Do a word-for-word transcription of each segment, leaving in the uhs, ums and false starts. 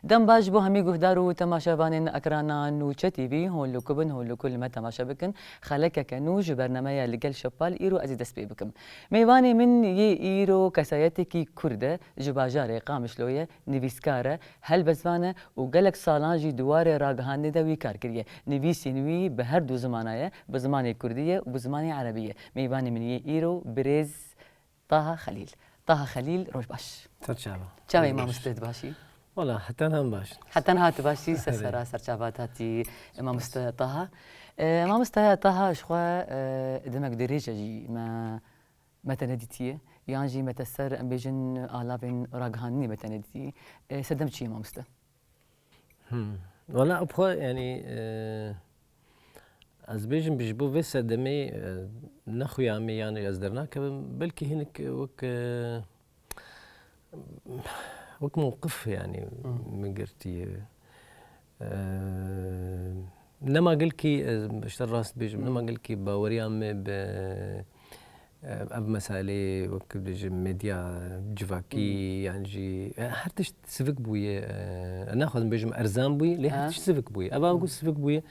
Dem baş bo hemî guhdar û temaşevanên ekrana Nûçe T V, hûn li ku bin, hûn li ku li me temaşe bikin. Xelekeke nû ji bernameya Li Gel Şepal îro ez ê dest pê bikim. Mêvanê min yê îro kesayetekî Kurd e, ji bajarê Qamişlo ye, nivîskar e, helbestvan e û gelek salan jî di warê ragihandinê de wî kar kiriye. Nivîsên wî bi her du zimana ye, bi zimanê Kurdî ye û bi zimanê Erebî ye. Mêvanê min yê îro birêz Taha Xelîl. Taha Xelîl, roj baş. Ser çava. Çawa yî mamoste, tu baş î? Wala, heta niha baş in. Heta niha tu baş î, ser Erê. sera, ser çava te hatî, mamoste Taha. E, mamoste Taha, ji xwe, e, demek dirêj e jî me, me te nedîtiye. Yan jî me te ser, em bêjin, alavên ragihandinê me te nedîtiye. E, sedem çi ye, mamoste? Hmm. Wala, bi xwe, yanî, e, ez bêjim, ji bo vê sedemê, e, nexuya me, yanî ez dernakevim, belkî hinek wek, e, wek mewqif, yanî, Hmm. min girtiye. E, nema gelkî, e, ji te rast bêjim, Hmm. nema gelkî baweriya me bi, e, ev meselê, wek bêjim, medya civakî, Hmm. yan jî, e, her tişt sivik bûye, e, ez naxwazim bêjim erzan bûye, lê her Ha. tişt sivik bûye. Eva Hmm. ku sivik bûye,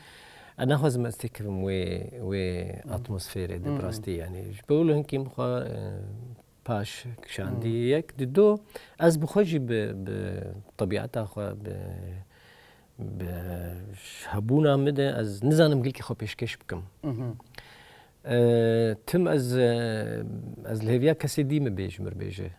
ez naxwazim ez têkevim wê, wê Hmm. atmosferê de Hmm. bi rastî, yanî. Ji bo wilo hinkî min xwe, e, paş kişandî Hmm. yek, di do, ez bi xwe jî bi, bi tebîeta xwe, bi, bi hebûna min de ez nizanim gelkî xwe pêşkêş bikim. Mhm. E, tim ez, e, ez li hêviya kesê dî min bê ji min re bêje.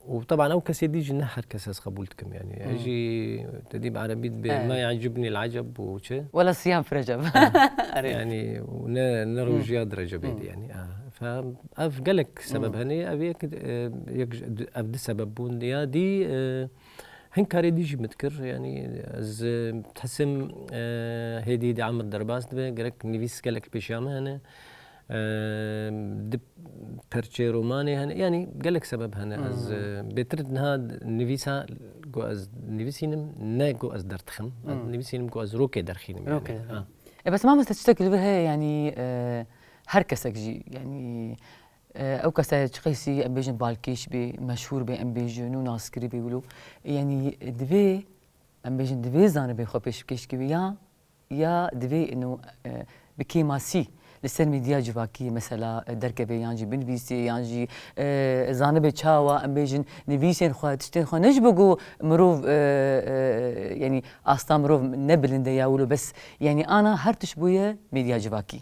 Û teban ew kesê dî jî ne her kes ez qebûl dikim, yanî. Ez Hmm. jî te dî bi erebî dibê, Eh. "Ma yecibnî el-eceb" û çi? Wela siyam fireceb. Erê. Yanî, û ne, ne Hmm. roj ya di recebê Hmm. dî, yanî. Ah, fe-, ev gelek sebeb Hmm. hene, ev yek, e, yek ji, ev di sebeb bûn ya dî, e, hin karê dî jî min dikir, yanî, ez, e, dihsim, e, hêdî hêdî emir derbas dibe, gerek nivîs gelek pêşiya min hene. Eee, di perçê romanê hene, yanî gelek sebeb hene. Ez, Hmm. eee, bêtir niha nivîsa ku ez nivîsînim, ne ku ez derdixim. Ez Hmm. nivîsînim ku ez rokê derxînim, yanî. Rokê derxînim. Ha. E, bes mamoste, tiştek li vir heye, yanî, eee, her kesek jî, yanî, eee, ew kesayê çi qeysî em bêjin balkêş bê, meşhûr bê, em bêjin û naskirî bê wilo. Yanî divê, em bêjin divê zanibê xwe pêşkêş kiriye ya ya divê ino, e, bi kêmasî li ser medya civakî mesela, e, derkeve yan jî binivîsê yan jî, e, zanibe çawa em bêjin nivîsên xwe, tiştên xwe ne ji bo ku mirov, e, e, yanî asta mirov ne bilind e ya wilo bes, yanî ana her tişt bûye medya civakî.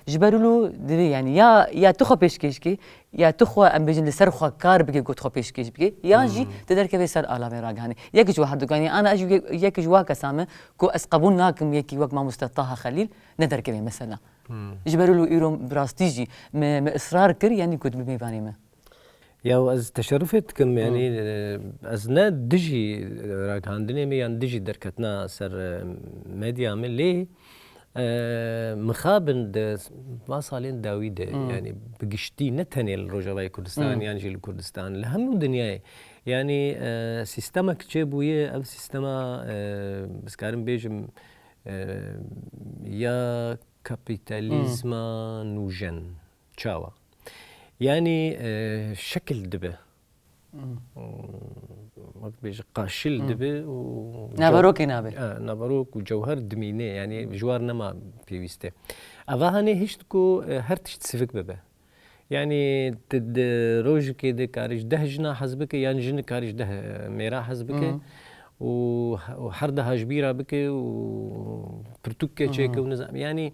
Ji ber wilo divê yanî ya, ya tu xwe pêşkêş kê, ya tu xwe, em bêjin, li ser xwe kar bike ku tu xwe pêşkêş bike, yan jî Hmm. tu derkevê ser alavên ragihanê. Yek ji we herdukan, yanî ana ez jî yek, yek ji wa kesa me ku ez qebûl nakim yekî wek mamoste Taha Xelîl ne derkevê mesela. Hmm. Ji ber wilo îro bi rastî jî me, me israr kir, yanî ku tu bî mêvanê me. Ya ez teşerrufê dikim, yanî, Hmm. e, ez ne dijî ragihandinê me yan dijî derketina ser, e, medya me, lê, e, mixabin di va salên dawî de, Hmm. yanî bi giştî ne tenê li Rojavayê Kurdistan Hmm. yan jî li Kurdistan, li hemû dinyayê, yanî, e, sîstemek çêbûye, ev sîstema, e, ez karim bêjim, e, ya kapîtalîzma Hmm. nûjen. Çawa? Yanî, e, şekil dibe. Hmm. Hmm, wek bêje qaşil Hmm. dibe û Naverokê cew-, nabe. e, naverok û cewher dimîne, yanî Hmm. ji war nema pêwîst e. Eva hanê hişt ku, e, her tişt sivik bibe. Yanî tu di rojekê de karî ji deh jina hez bike, yan jin karî ji deh, e, mêra hez bike. Hmm. Û, û her deha ji bîra bike û pirtûkeke çêke Hmm. û nizam. Yanî,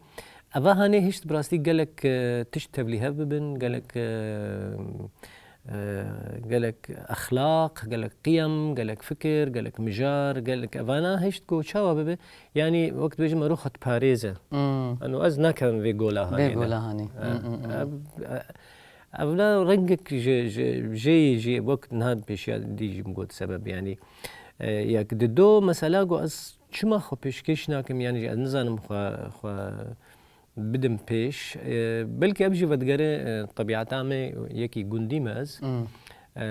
Eva hanê hişt bi rastî gelek, e, tişt tevlîhev bibin, gelek, e, e, gelek exlaq, gelek qiyem, gelek fikir, gelek mijar, gelek evana hişt ku çawa bibe, yanî wek dibêjim ero xwe diparêze. Hmm. Eno ez nakevim vê gola hanê Vê de. gola hanê. E, Hmm, hmm, hmm. ev, e, ev la rengek ji, ji, jê, jê wek niha pêşiya dî jî min got sebeb, yanî, e, yek di do mesela ku ez çima xwe pêşkêş nakim, yanî jî ez nizanim xwe, xwe bidim pêş. E, belkî ev jî vedigere, e, tebîeta me yekî gundî me ez. Hmm. E,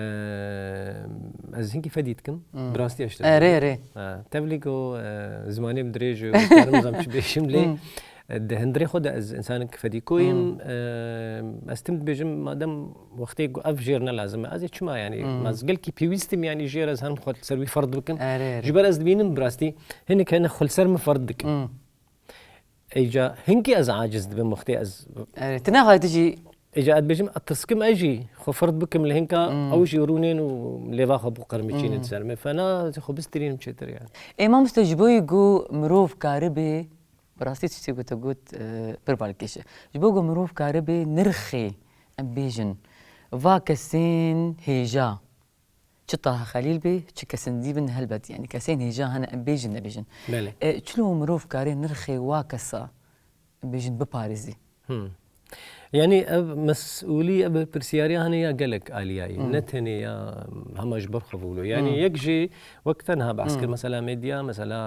ez hinkî fedî dikim. Hmm. Bi rastî ez tiştek Erê, dikim. Erê. Ha, tevlî ku, e, zimanê min dirêj e, karim nizam çi bêjim lê. Hmm. Di hundirê xwe de ez însanek fedîkoyim. Hmm. E, ez tim dibêjim, madem wextê ku ev jêr ne lazim e, ez ê çima, yanî, hmm, ez gelkî pêwîst im, yanî jêr ez herim xwe li ser wî ferd bikim. Erê, erê. Ji ber ez dibînim bi rastî hinek hene xwe li ser min ferd dikin. Hmm. Êca hinkî ez aciz dibim wextê ez Erê, tu nexwayî tu jî Êca ez dibêjim, ez tirskim ez jî xwe ferd bikim li hinka, hmm, ew jî rûnên û lêva xwe bo qermiçînin, hmm, ser min. Fena xwe bistirînim çêtir yani. Ê mamoste, ji bo yî ku mirov karibe, bi rastî tiştê ku te got, e, pir balkêş e. Ji bo ku mirov karibe nirxê, em bêjin, va kesên hêja, çi Taha Xelîl bê, çi kesên dî bin, helbet, yani kesên hêja hene, em bêjin nebêjin. Belê. E, çilo mirov karê nirxê wa kesa, em bêjin, biparêzî? Hmm. Yani ev mesûlî, ev pirsiyariya hene ya gelek aliyayî. Hmm. Ne tenê ya hema ji ber xwe vûlo. Yani, hmm, yek jî wek te niha behs kir, hmm, mesela medya, mesela,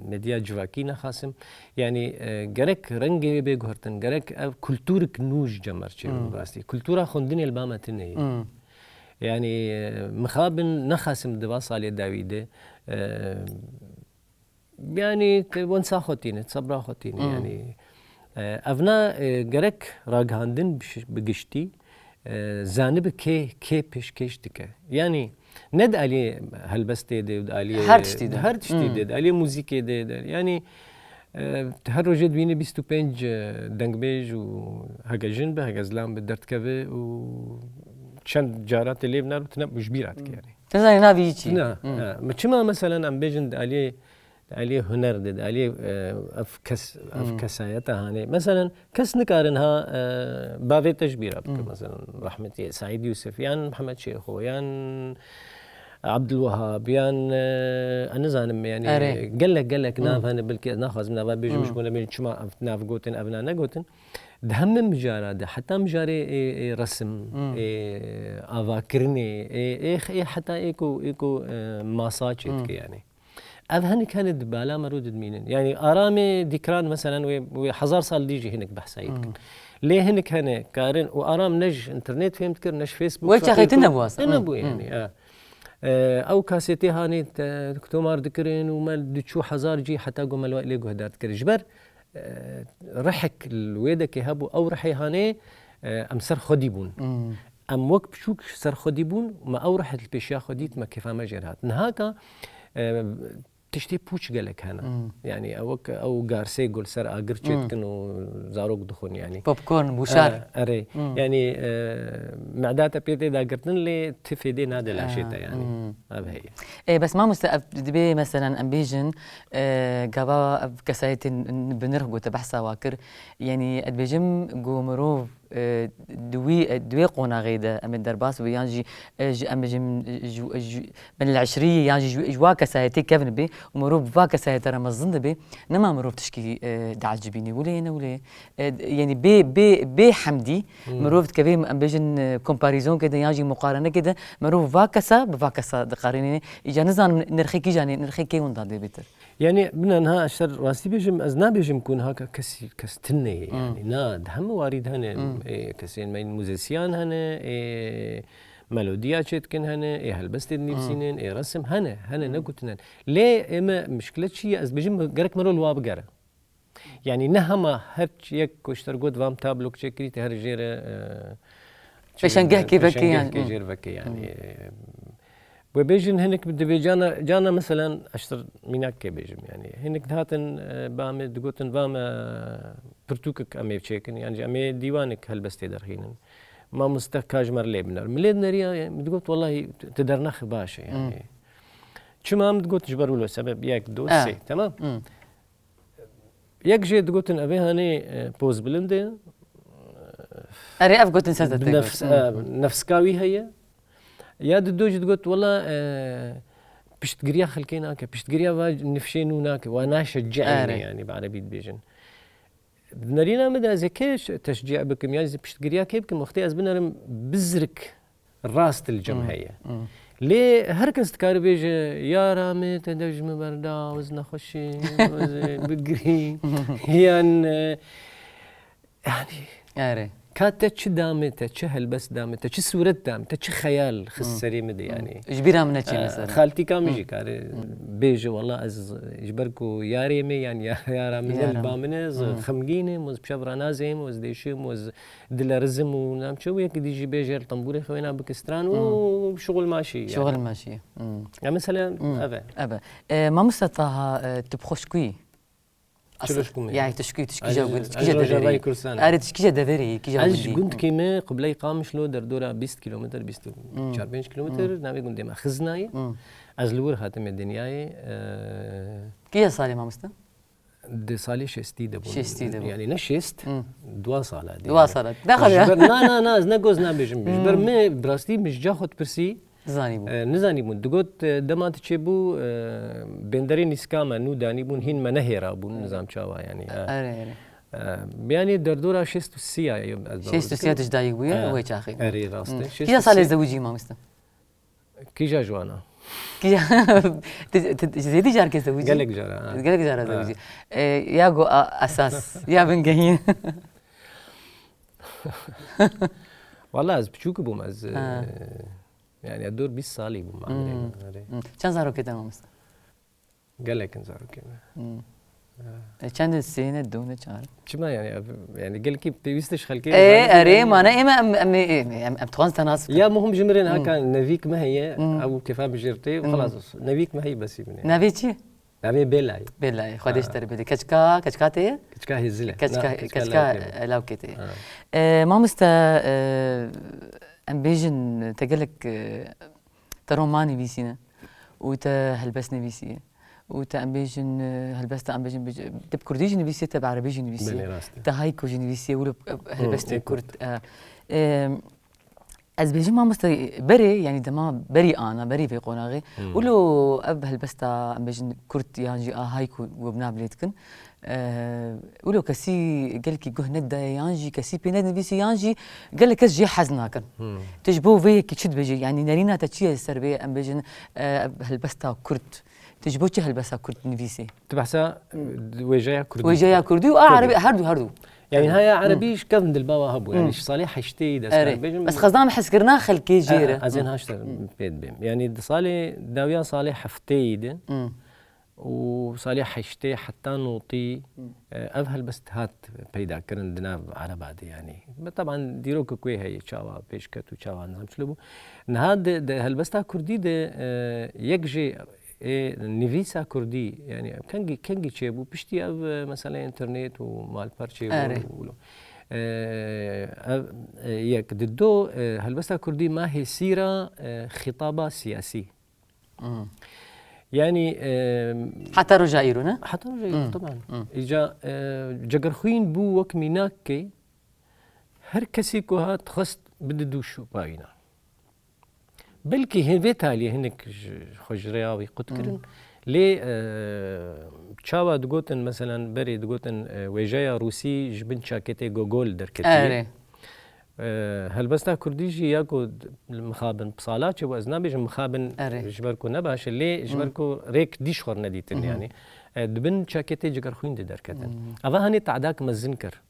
e, medya civakî nexasim. Yani, e, gerek rengê bê guhertin, gerek ev kulturek nû ji cem me re çêbû, hmm, bi rastî. Kultura xwendinê li ba me tune ye. Hmm. Yani, e, mixabin nexasim di va salê dawî de, e, yani, te wensa xwe tîne, sebra xwe tîne, hmm, yani. E, evna, e, gerek ragihandin bi şi-, bi giştî, e, zanibe kê, kê pêşkêş dike. Yani, ne di aliyê helbestê de, di aliyê Her tiştî de. Her tiştî Hmm. de, di aliyê muzîkê de, de, yani, e, her rojê dibîne bîst û pênc, e, dengbêj û hege jin be, hege zilam be, derdikeve û çend cara te lê bi nar û tu ne, ji bîra dike Hmm. yani. Tu zanî navê wî çi? Na, Hmm. e, me çima, meselen, em bêjin di aliyê, di aliyê huner de, di aliyê, e, ev kes-, ev Hmm. kesayeta hanê. Meselen, kes nikarin ha, e, bavê te ji bîra bike, Hmm. meselen, rahmetî Saîd Yûsif, yan Mihemed Şêxo, yan Abdulwehab, yan, e, ez nizanim, yani, Erê. gelek, gelek Hmm. nav hene, belkî ez naxwazim nava bêjim, Hmm. ji bo nebêjin çima ev nav gotin, ev na negotin. Di hemî mijara de, heta mijarê ê, ê resim, Hmm. ê avakirinê, ê, ê, ê heta ê ku, ê ku, e, masa çêdike Hmm. yani. Ev hinek hene di bala me ro didmînin. Yani aramê dîkran, meselen, wê, wê hezar sal dî jî hinek behsa yê dikin. Hmm. Lê hinek hene karin û aram ne ji internet fêm dikir, ne ji Facebook Wê çaxê fêm tu dikir. nebû aslında. Ne Hmm. nebû Hmm. yani, ha. E, ew kasetê hanê te, tomar dikirin û me diçû hezar cî heta ku me lê guhdar dikir. Ji ber e, rihek li wê dekê hebû, ew rihê hanê, e, em ser xwedî bûn. Hmm. Em wek piçûk ser xwedî bûn, me ew rihê li pêşiya xwe dît, me kêfa me jê re hat. Niha ka, e, tiştê pûç gelek hene. Hmm. Yani ew wek ew garsê ku li ser agir Hmm. çêdikin û zarok dixwin yani. Popcorn, bûşar. E, erê. Hmm. Yani, e, meda te pê tê dagirtin lê ti fêdê nade laşê te yani. Hmm. Ev heye. Ê, bes mamoste, ev dibe, meselen, em bêjin, e, gava ev kesayetên n-, bi nirx gote behsa wa kir. Yanî, ez dibêjim ku mirov, e, di wî, e, di wê qonaxê de em ê derbas bibin, yan jî, e, ji, em bêjin, ji, ji, min el-eşrî yan jî ji, ji wa kesayetê kevn bê û mirov bi va kesayete re mezin dibe, nema mirov tişkî, e, diecibîne. Wile ye ne wile ye. E, yanî bê, bê, bê hemdî Hmm. mirov dikeve, em bêjin, e, komparîzonke de yan jî muqareneke de, mirov va kesa bi va kesa diqarînîne. Îca nizanim nirxê kîjan e, nirxê kê winda dê bêtir. Yani, bina niha ez ser rastî bêjim, ez nabêjim ku niha ka kes, kes tune ye, Hmm. yani. Na, di hemî warî de hene, Hmm. ê, kesên me yên muzîsyan hene, ê, melodiya çêdikin hene, ê, helbestê dinivîsînin, Hmm. ê, resim hene, hene, Hmm. ne ku tune ne. Lê ê me mişkile çi ye? Ez dibêjim, gerek mirov li wa bigere. Yani ne hema her ç-, yek ku ji te re got, vam tablok çêkirî, te her jê re, e, çi Pêşengehkê bêjin, veke yani. pêşengehkê Hmm. jê re veke yani. Hmm. E, wê bêjin hinek bi divê cana, cana meselen ez ji te re mînakekê bêjim yani. Hinek dihatin, e, ba me digotin, va me pirtûkek em ê çêkin, yani em ê dîwanek helbestê derxînin. Mamoste ka ji me re lê binêr. Min lê dineriya, e, min digot, wellahî tu dernex baş e yani. Hmm. Çima min digot ji ber wilo sebeb yek, du, Ah. sê, tamam? Hmm. Yek jê digotin, evê hanê, e, poz bilind e. Erê, ev gotin ser te Bi tê nefs-, gotin. e, nefska wî heye. Ya di do jî digot, wela, e, piştgiriya xelkê nake, piştgiriya va nifşê nû nake, wa naşecci'in Erê. yani, bi erebî dibêjin. Di nerîna min de ez ê kê teşcî bikim, yan jî piştgiriya kê bikim, wextê ez binerim bizrik rast li cem Hmm, heye. hmm. Lê her kes dikare bêje, yara min, te dev ji min berda, ez nexweşî, ez ê bigirî. Yan, e, yani, Erê. Ka te çi dame, te çi helbest dame, te çi sûret dame, te çi xeyal xist serê min de, yanî. Ji bîra min neçe, e, mesela. Xaltîka min jî kare bêje, wela ez ji ber ku yarê me yan ya-, yara min ne li ba min e, ez xemgîn im, ez bi çav ranazêm, ez dêşim, ez dilerizim û nam çi, û yekî dî jî bêje li tembûrê xwe wêna bike stran û şixul maşî, yanî. Şixul maşî. Ya mesela, ev e. Ev e. E, mamoste Taha, e, tu bi xwe ji ku yî? Çilo ji ku me? Yani tu ji kî, tu ji kîja, tu ji kîja deverê yî? Erê, tu ji kîja deverê yî, kîja gundî? Ez ji gundkî me, Qibleyê Qamişlo, derdora bîst kîlometr, bîst û çar pênc kîlometr, navê gundê me Xiznayê. Ez li wir hatime dinyayê, e, Kîja salê mamoste? Di salê şêstî de bûn. Şêstî de bûn. Yani ne şêst, dua sala diye. Dua sala. Ne kadar ya? Ji ber, na, na, na, ez ne goz nabêjim. Ji ber me, bi rastî min ji ca xwe dipirsî, Nizanîbû. E, nizanîbûn. Digot, e, dema tu çêbû, e, bênderê nîska me nû danîbûn, hîn me nehêra bûn, nizam çawa, yanî, e. Erê, erê. E, yanî derdora şêst û sî ya, ez bawer dikim. Şêst û sî ya tu ji dayik bûye, wê çaxê. Erê, rast e. Kîja salê zewicî, mamoste? Kîja ji wana? Kîja, tu, tu, tu zêdî carkê zewicî? Gelek cara, ha. Gelek cara zewicî. E, ya go a-, esas, ya bingehîn. Wala ez piçûk bûm, ez, e, Yani ya dor bîst salî bûm, hmm, emirê me, erê. Hmm. Çend zarokê te, mamoste? Gelek in zarokê me. Hmm. Ha. E, çend in, sê ne, du ne, çar? Çima yani, ev, yani gelkî pêwîst e ji xelkê. E, erê, mane ê me em, em, em, em, em dixwazin te nas bikin. Ya muhim ji min re, hmm, haka nevîk me heye, hmm, ew kefa bijêr tê, hmm, xelas olsun. Nevîk me heye, besî min e. Navê çi? Navê Bêlayê. Bêlayê, Xwedê ji te re bêde. Keçika, keçika te ye? Keçika Hêzil e. Keçika, na, keçika, keçika lawkê bû. Lawkê te ye. Ha. E, mamoste, e, em bêjin te gelek, e, te roman nivîsîne û te helbest nivîsiye û te em bêjin, e, helbesta em bêjin, bêj-, te bi kurdî jî nivîsiye, te bi erebî jî nivîsiye. Belê, rast e. Te haiku jî nivîsiye, wilo, e, helbestê kurd. Haiku. E, e, Ez bêjim mamoste berê, yanî dema berî ana, berî vê qonaxê, hmm, wilo ev helbesta, em bêjin, kurd yan jî a haiku we bi nav lê dikin. Eee, wilo kesî gelkî guh nedidaye, yan jî kesî pê nedinivîsî, yan jî gelek kes jê hez nakin. Hmm. Tu ji bo vê yekî çi dibêjî? Yanî nerîna te çi ye ser vê, em bêjin, eee, ev helbesta kurd? Tu ji bo çi helbesta kurd dinivîsî? Tu behsa, hmm, wêjeya kurdî dikî. Wêjeya kurdî û a erebî, her du, her du. Yani, hmm, haya erebî ji kevin dilba wa hebû. Yani, hmm, ji salê heştê yî dest, erê, pê bêjim. Bes xwezam hezkirina xelkê jê re. E, e, ez ên, hmm, haşta pê dibêm. Yani, di salê, dawiya salê heftê yî de, hmm, û salê heştê heta notî, hmm, e, ev helbest hat peyda kirin di nav ereba de, yani. Be, teban dîrokek wê heye, çawa pêş ket û çawa nizam çilo bû. Niha di, di helbesta kurdî de, e, yek jê ê nivîsa kurdî, yani, kengî, kengî çêbû? Piştî ev, e, mesele înternet û malperçê û, erê, û, e, ev, e, yek. Di do, e, helbesta kurdî ma hêsîra, e, xîtaba siyasî. Hmm. Yani, e, heta roja îro, ne? Heta roja îro, hmm, teban. Hmm. Îca, e, Cegerxwîn bû wek mînakê, her kesî ku hat xwest bide dû şopayîna. Belkî hin-, vê taliyê hinek ji, xwe ji rêya wî qut kirin. Hmm. Lê, e, çawa digotin, meselen, berê digotin, e, wêjeya Rûsî ji bin çaketê Gogol derketiye. Erê. E, helbesta kurdî jî ya ku d-, mixabin bi sala çêbû, ez nabêjim mixabin, erê, ji ber ku ne baş e, lê ji ber, hmm, ku rêk dî ji xwe re nedîtin, hmm, yani. E, di bin çaketê Cegerxwîn de derketin. Hmm. Eva hanê te'dak mezin kir.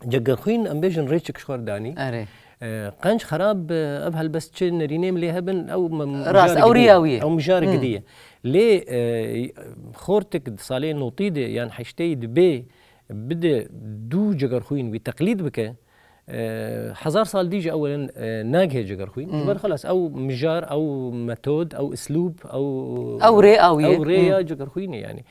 Cegerxwîn, em bêjin, rêçek ji xwe re danî. Erê. E, qenc xerab, e, ev helbest çi nerînê em lê hebin, ew me-, rast, mijarek ew dî ye. Riya wî ye. Ew mijarek, hmm, dî ye. Lê, e, xortek di salê notî de yan heştê yî de bê, bide dû Cegerxwîn wî teqlîd bike, e, hezar sal dî jî ewelen, e, nagihê Cegerxwîn. Hmm. Ji ber xelas ew mijar, ew metod, ew islûb, ew, ew rê, ew yê, ew rê ya, hmm, Cegerxwînê, yani.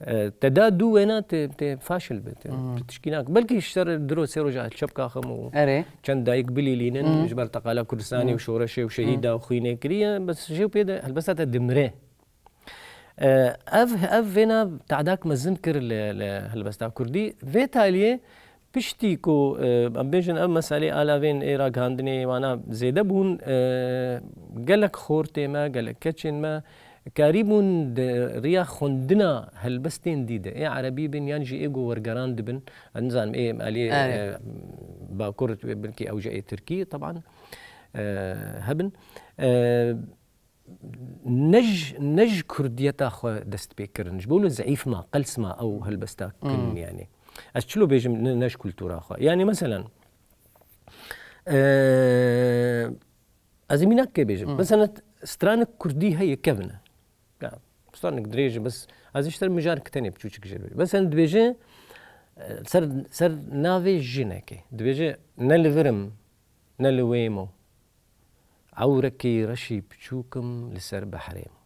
E, te da dû wêna, te, te faşil be, te, hmm, te tişkî nake. Belkî ji ser diro sê roja çep kaxim û, erê, çend dayik bilîlînin, hmm, ji ber teqala Kurdistanê, hmm, û şoreşê û şehîda, hmm, û xwînê kiriye, bes jê û pê de helbesta te dimire. E, ev, ev vêna te'dak mezin kir li, li helbesta kurdî. Vê taliyê piştî ku, e, em bêjin ev meselê alavên ê ragihandinê wana zêde bûn, e, gelek xortê me, gelek keçên me karîbûn di riya xwendina helbestên dî de, ê erebî bin yan jî ê ku wergeran dibin, ez nizanim ê aliyê, erê, e, bakur, belkî ew jî ê tirkî, teban, e, hebin. E, ne ji, ne ji kurdiyeta xwe dest pê kirin. Ji bo wilo zeîf ma, qels ma ew helbesta kirin, hmm, yani. Ez çilo bêjim ne, ne ji kultura xwe. Yani, meselen, Ee, ez ê mînak kê bêjim. Hmm. Mesela stranek kurdî heye kevin e. Ya, stranek dirêj e, bes ez ê ji te mijarek tenê piçûçik jê bêjim. Mesela dibêje, e, ser, ser navê jinekê. Dibêje, ne li vir im, ne li wêm o. Ewrekî reşî piçûkim li ser behrê mo.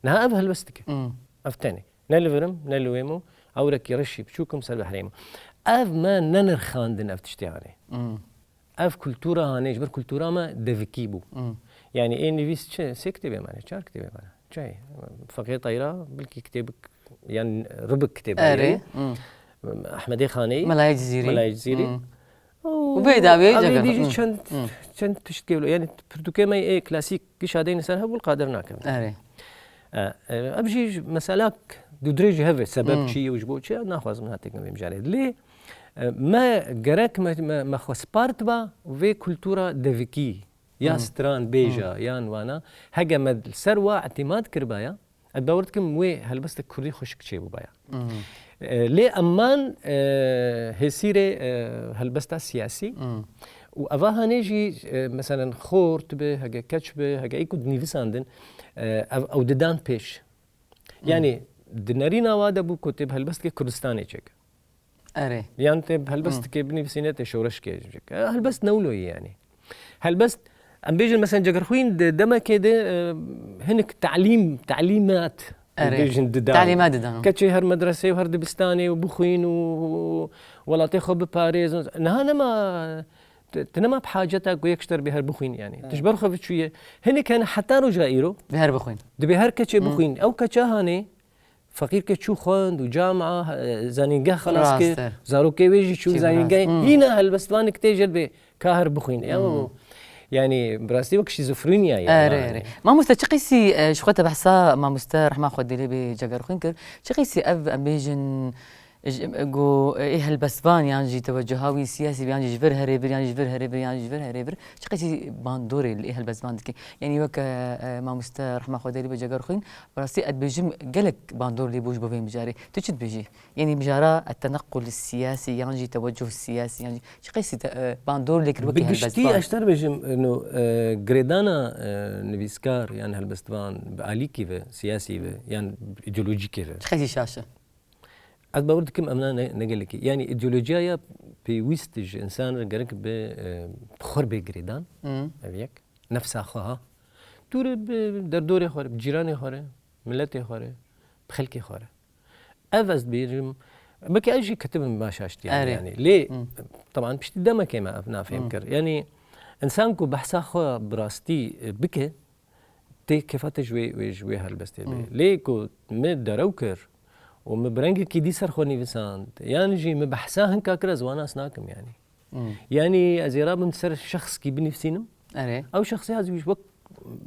Niha ev helbest dike. Hmm. Ev tenê. Ne li vir im, ne li wêm o. Ewrekî reşî piçûkim ser behrê mo. Ev me nenirxandin ev tiştê anê. Hmm. Ev kultura hanê, ji ber kultura me devikî bû. Hmm. Yani ê nivîs çi? Sê kitêbê me ne, çar kitêbê me ne. Çi ye? Feqê Teyra, bilkî kitêbik, yan ribik kitêbê Erê. Erê. Hmm. Ehmedê Xaneyî. Melayê Cizîrî. Melayê Cizîrî. Hmm. Û bê dawê Ev ê cegir. Dî jî Hmm. çend, Hmm. çend tişt kewlo. Yani pirtûkê me ê klasîk gişa deyne ser hev, Qadir nakim. Erê. E, e, ev jî mesela du dirêj ji hev e. Sebeb Hmm. çi ye û ji bo çi ye? Naxwazim hatêkin vê mijarê. Lê, e, me gerek me, me, me xwe spartba vê kultura devikî, ya Hmm. stran bêja, Hmm. yan wana, hege me li ser wa îtîmat kiribaya, ez bawer dikim wê helbestek kurdî xweşik çêbûbaya. Hmm. E, lê eman, e, hêsîrê, e, helbesta siyasî Hmm. û eva hanê jî, e, meselen xort bi, hege keç bi, hege ê ku dinivîsandin, e, ev, ew didan pêş. Hmm. Yani di nerîna wa de bû ku tê bi helbestekê Kurdistanê çêke. Erê. Yan tê bi helbestekê Hmm. binivîsîne tê şoreşkê çêke. E, helbest newloyî yani. Helbest, em bêjin mesela Cegerxwîn di demekê de, e, hinek talîm, talîmat Erê. bêjin didan. Talîmat didan. Keçê her medresê û her dibistanê û bixwîn û welatê xwe biparêz. Niha nema, tu, tu nema bi haceta ku yek ji te re bê her bixwîn yani. Evet. Tu ji ber xwe biçûye. Hinek hene heta roja îro Bi her bixwîn. dibê her keçê Hmm. bixwîn. Ew keça hanê, feqîrke çû xwend û camia, e, zanîngeh xelas Rast kir. e. Zarokê wê jî çû Çi zanîngeh. rast. Hmm. Hîna helbestvanek tê jê bê ka her bixwîne. Ya, Hmm. yani, bi rastî wek şîzofrenya ye. Erê, Yani. erê. Mamoste, çi qîsî, e, ji xwe te behsa mamoste Rehma Xwedêlê bê Cegerxwîn kir. Çi qîsî ev, em bêjin, ji, go, e, ê helbestvan yan jî tewecuha wî siyasî yan jî ji vir herê vir, yan jî ji vir herê vir, yan jî ji vir herê vir. Çi qîsî bandorê li ê helbestvan dike. Yani wek, e, e, mamoste Rehma Xwedêlê bê Cegerxwîn. Bi rastî ez dibêjim gelek bandor lê bû ji bo vê mijarê. Tu çi dibêjî? Yani mijara tenequl siyasî yan jî tewecuh siyasî yan jî çi qasî te, e, bandor lê kir wekî Bi giştî helbestvan? ez te re bêjim, e, no, e, girêdana, e, nivîskar yan helbestvan bi alîkî ve, siyasî ve yan îdeolojîkê ve. Çi qasî şaş e? Ez bawer dikim em ne, ne gelekî. Yani îdeolojiya ya pêwîst ji însan re gerek bi, e, bi xwe re bê girêdan. Hmm. Ev yek. Nefsa xwe ha. Tu re bi derdorê xwe re, bi cîranê xwe re, miletê xwe re, bi xelkê xwe re. Ev ez dibêjim, belkî ez jî ketibim ba şaştiyan Erê. yani. Lê, Hmm. teban piştî demekê me ev nafêm Hmm. kir. Yani, însan ku behsa xwe bi rastî, e, bike, tê kêfa te ji wê, wê, ji wê helbestê bê. Hmm. Lê ku min derew kir û min bi rengekî dî ser xwe nivîsand, yan jî min behsa hinka kir, ez wan nas nakim yani. Hmm. Yani, ez ê rabim ser şexskî binivîsînim. Erê. Ew şexsê ez wî wek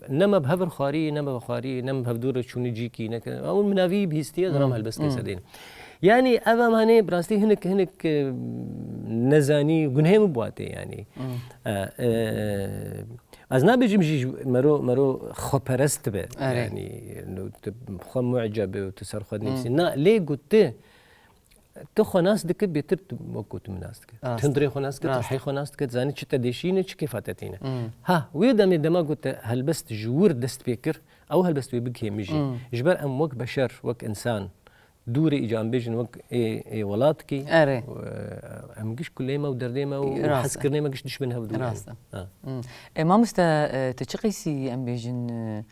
ne me bi hev re xwarî, ne me bi xwarî, ne me bi hevdû re çûne cîkî, ne ke-, ew min evî bihîstiye, ez ram Hmm. helbestê Hmm. sedên. Yani, ev em hanê, bi rastî hinek, hinek, e, nezanî, gunhê min bi watê, yani. Hmm. E, e, ez nabêjim jî ji mero, mero xweperest be. Erê. Yani, no, tu xwe mucebe û tu ser xwe Hmm. nivîsî. Na, lê got tu, Tu xwe nas dikit, bêtir tu wek ku tu min nas dikit. Rast. Tu hundirê xwe nas dikit, Rast. rihê xwe nas dikit, zanî çi te dêşîne, çi kêfa te tîne. Hmm. Ha, wê demê dema ku te helbest ji wir dest pê kir, ew helbest wê bigihê min jî. Hmm. Ji ber em wek beşer, wek însan, dûrê îca em bêjin wek ê, ê welatkî, Erê. e, em giş kulê me û derdê me û Rast e. hezkirinê me giş dişmên hev dûr Rast e. Ha. Hmm. E, mamoste, e, tu çi qîsî em bêjin, e,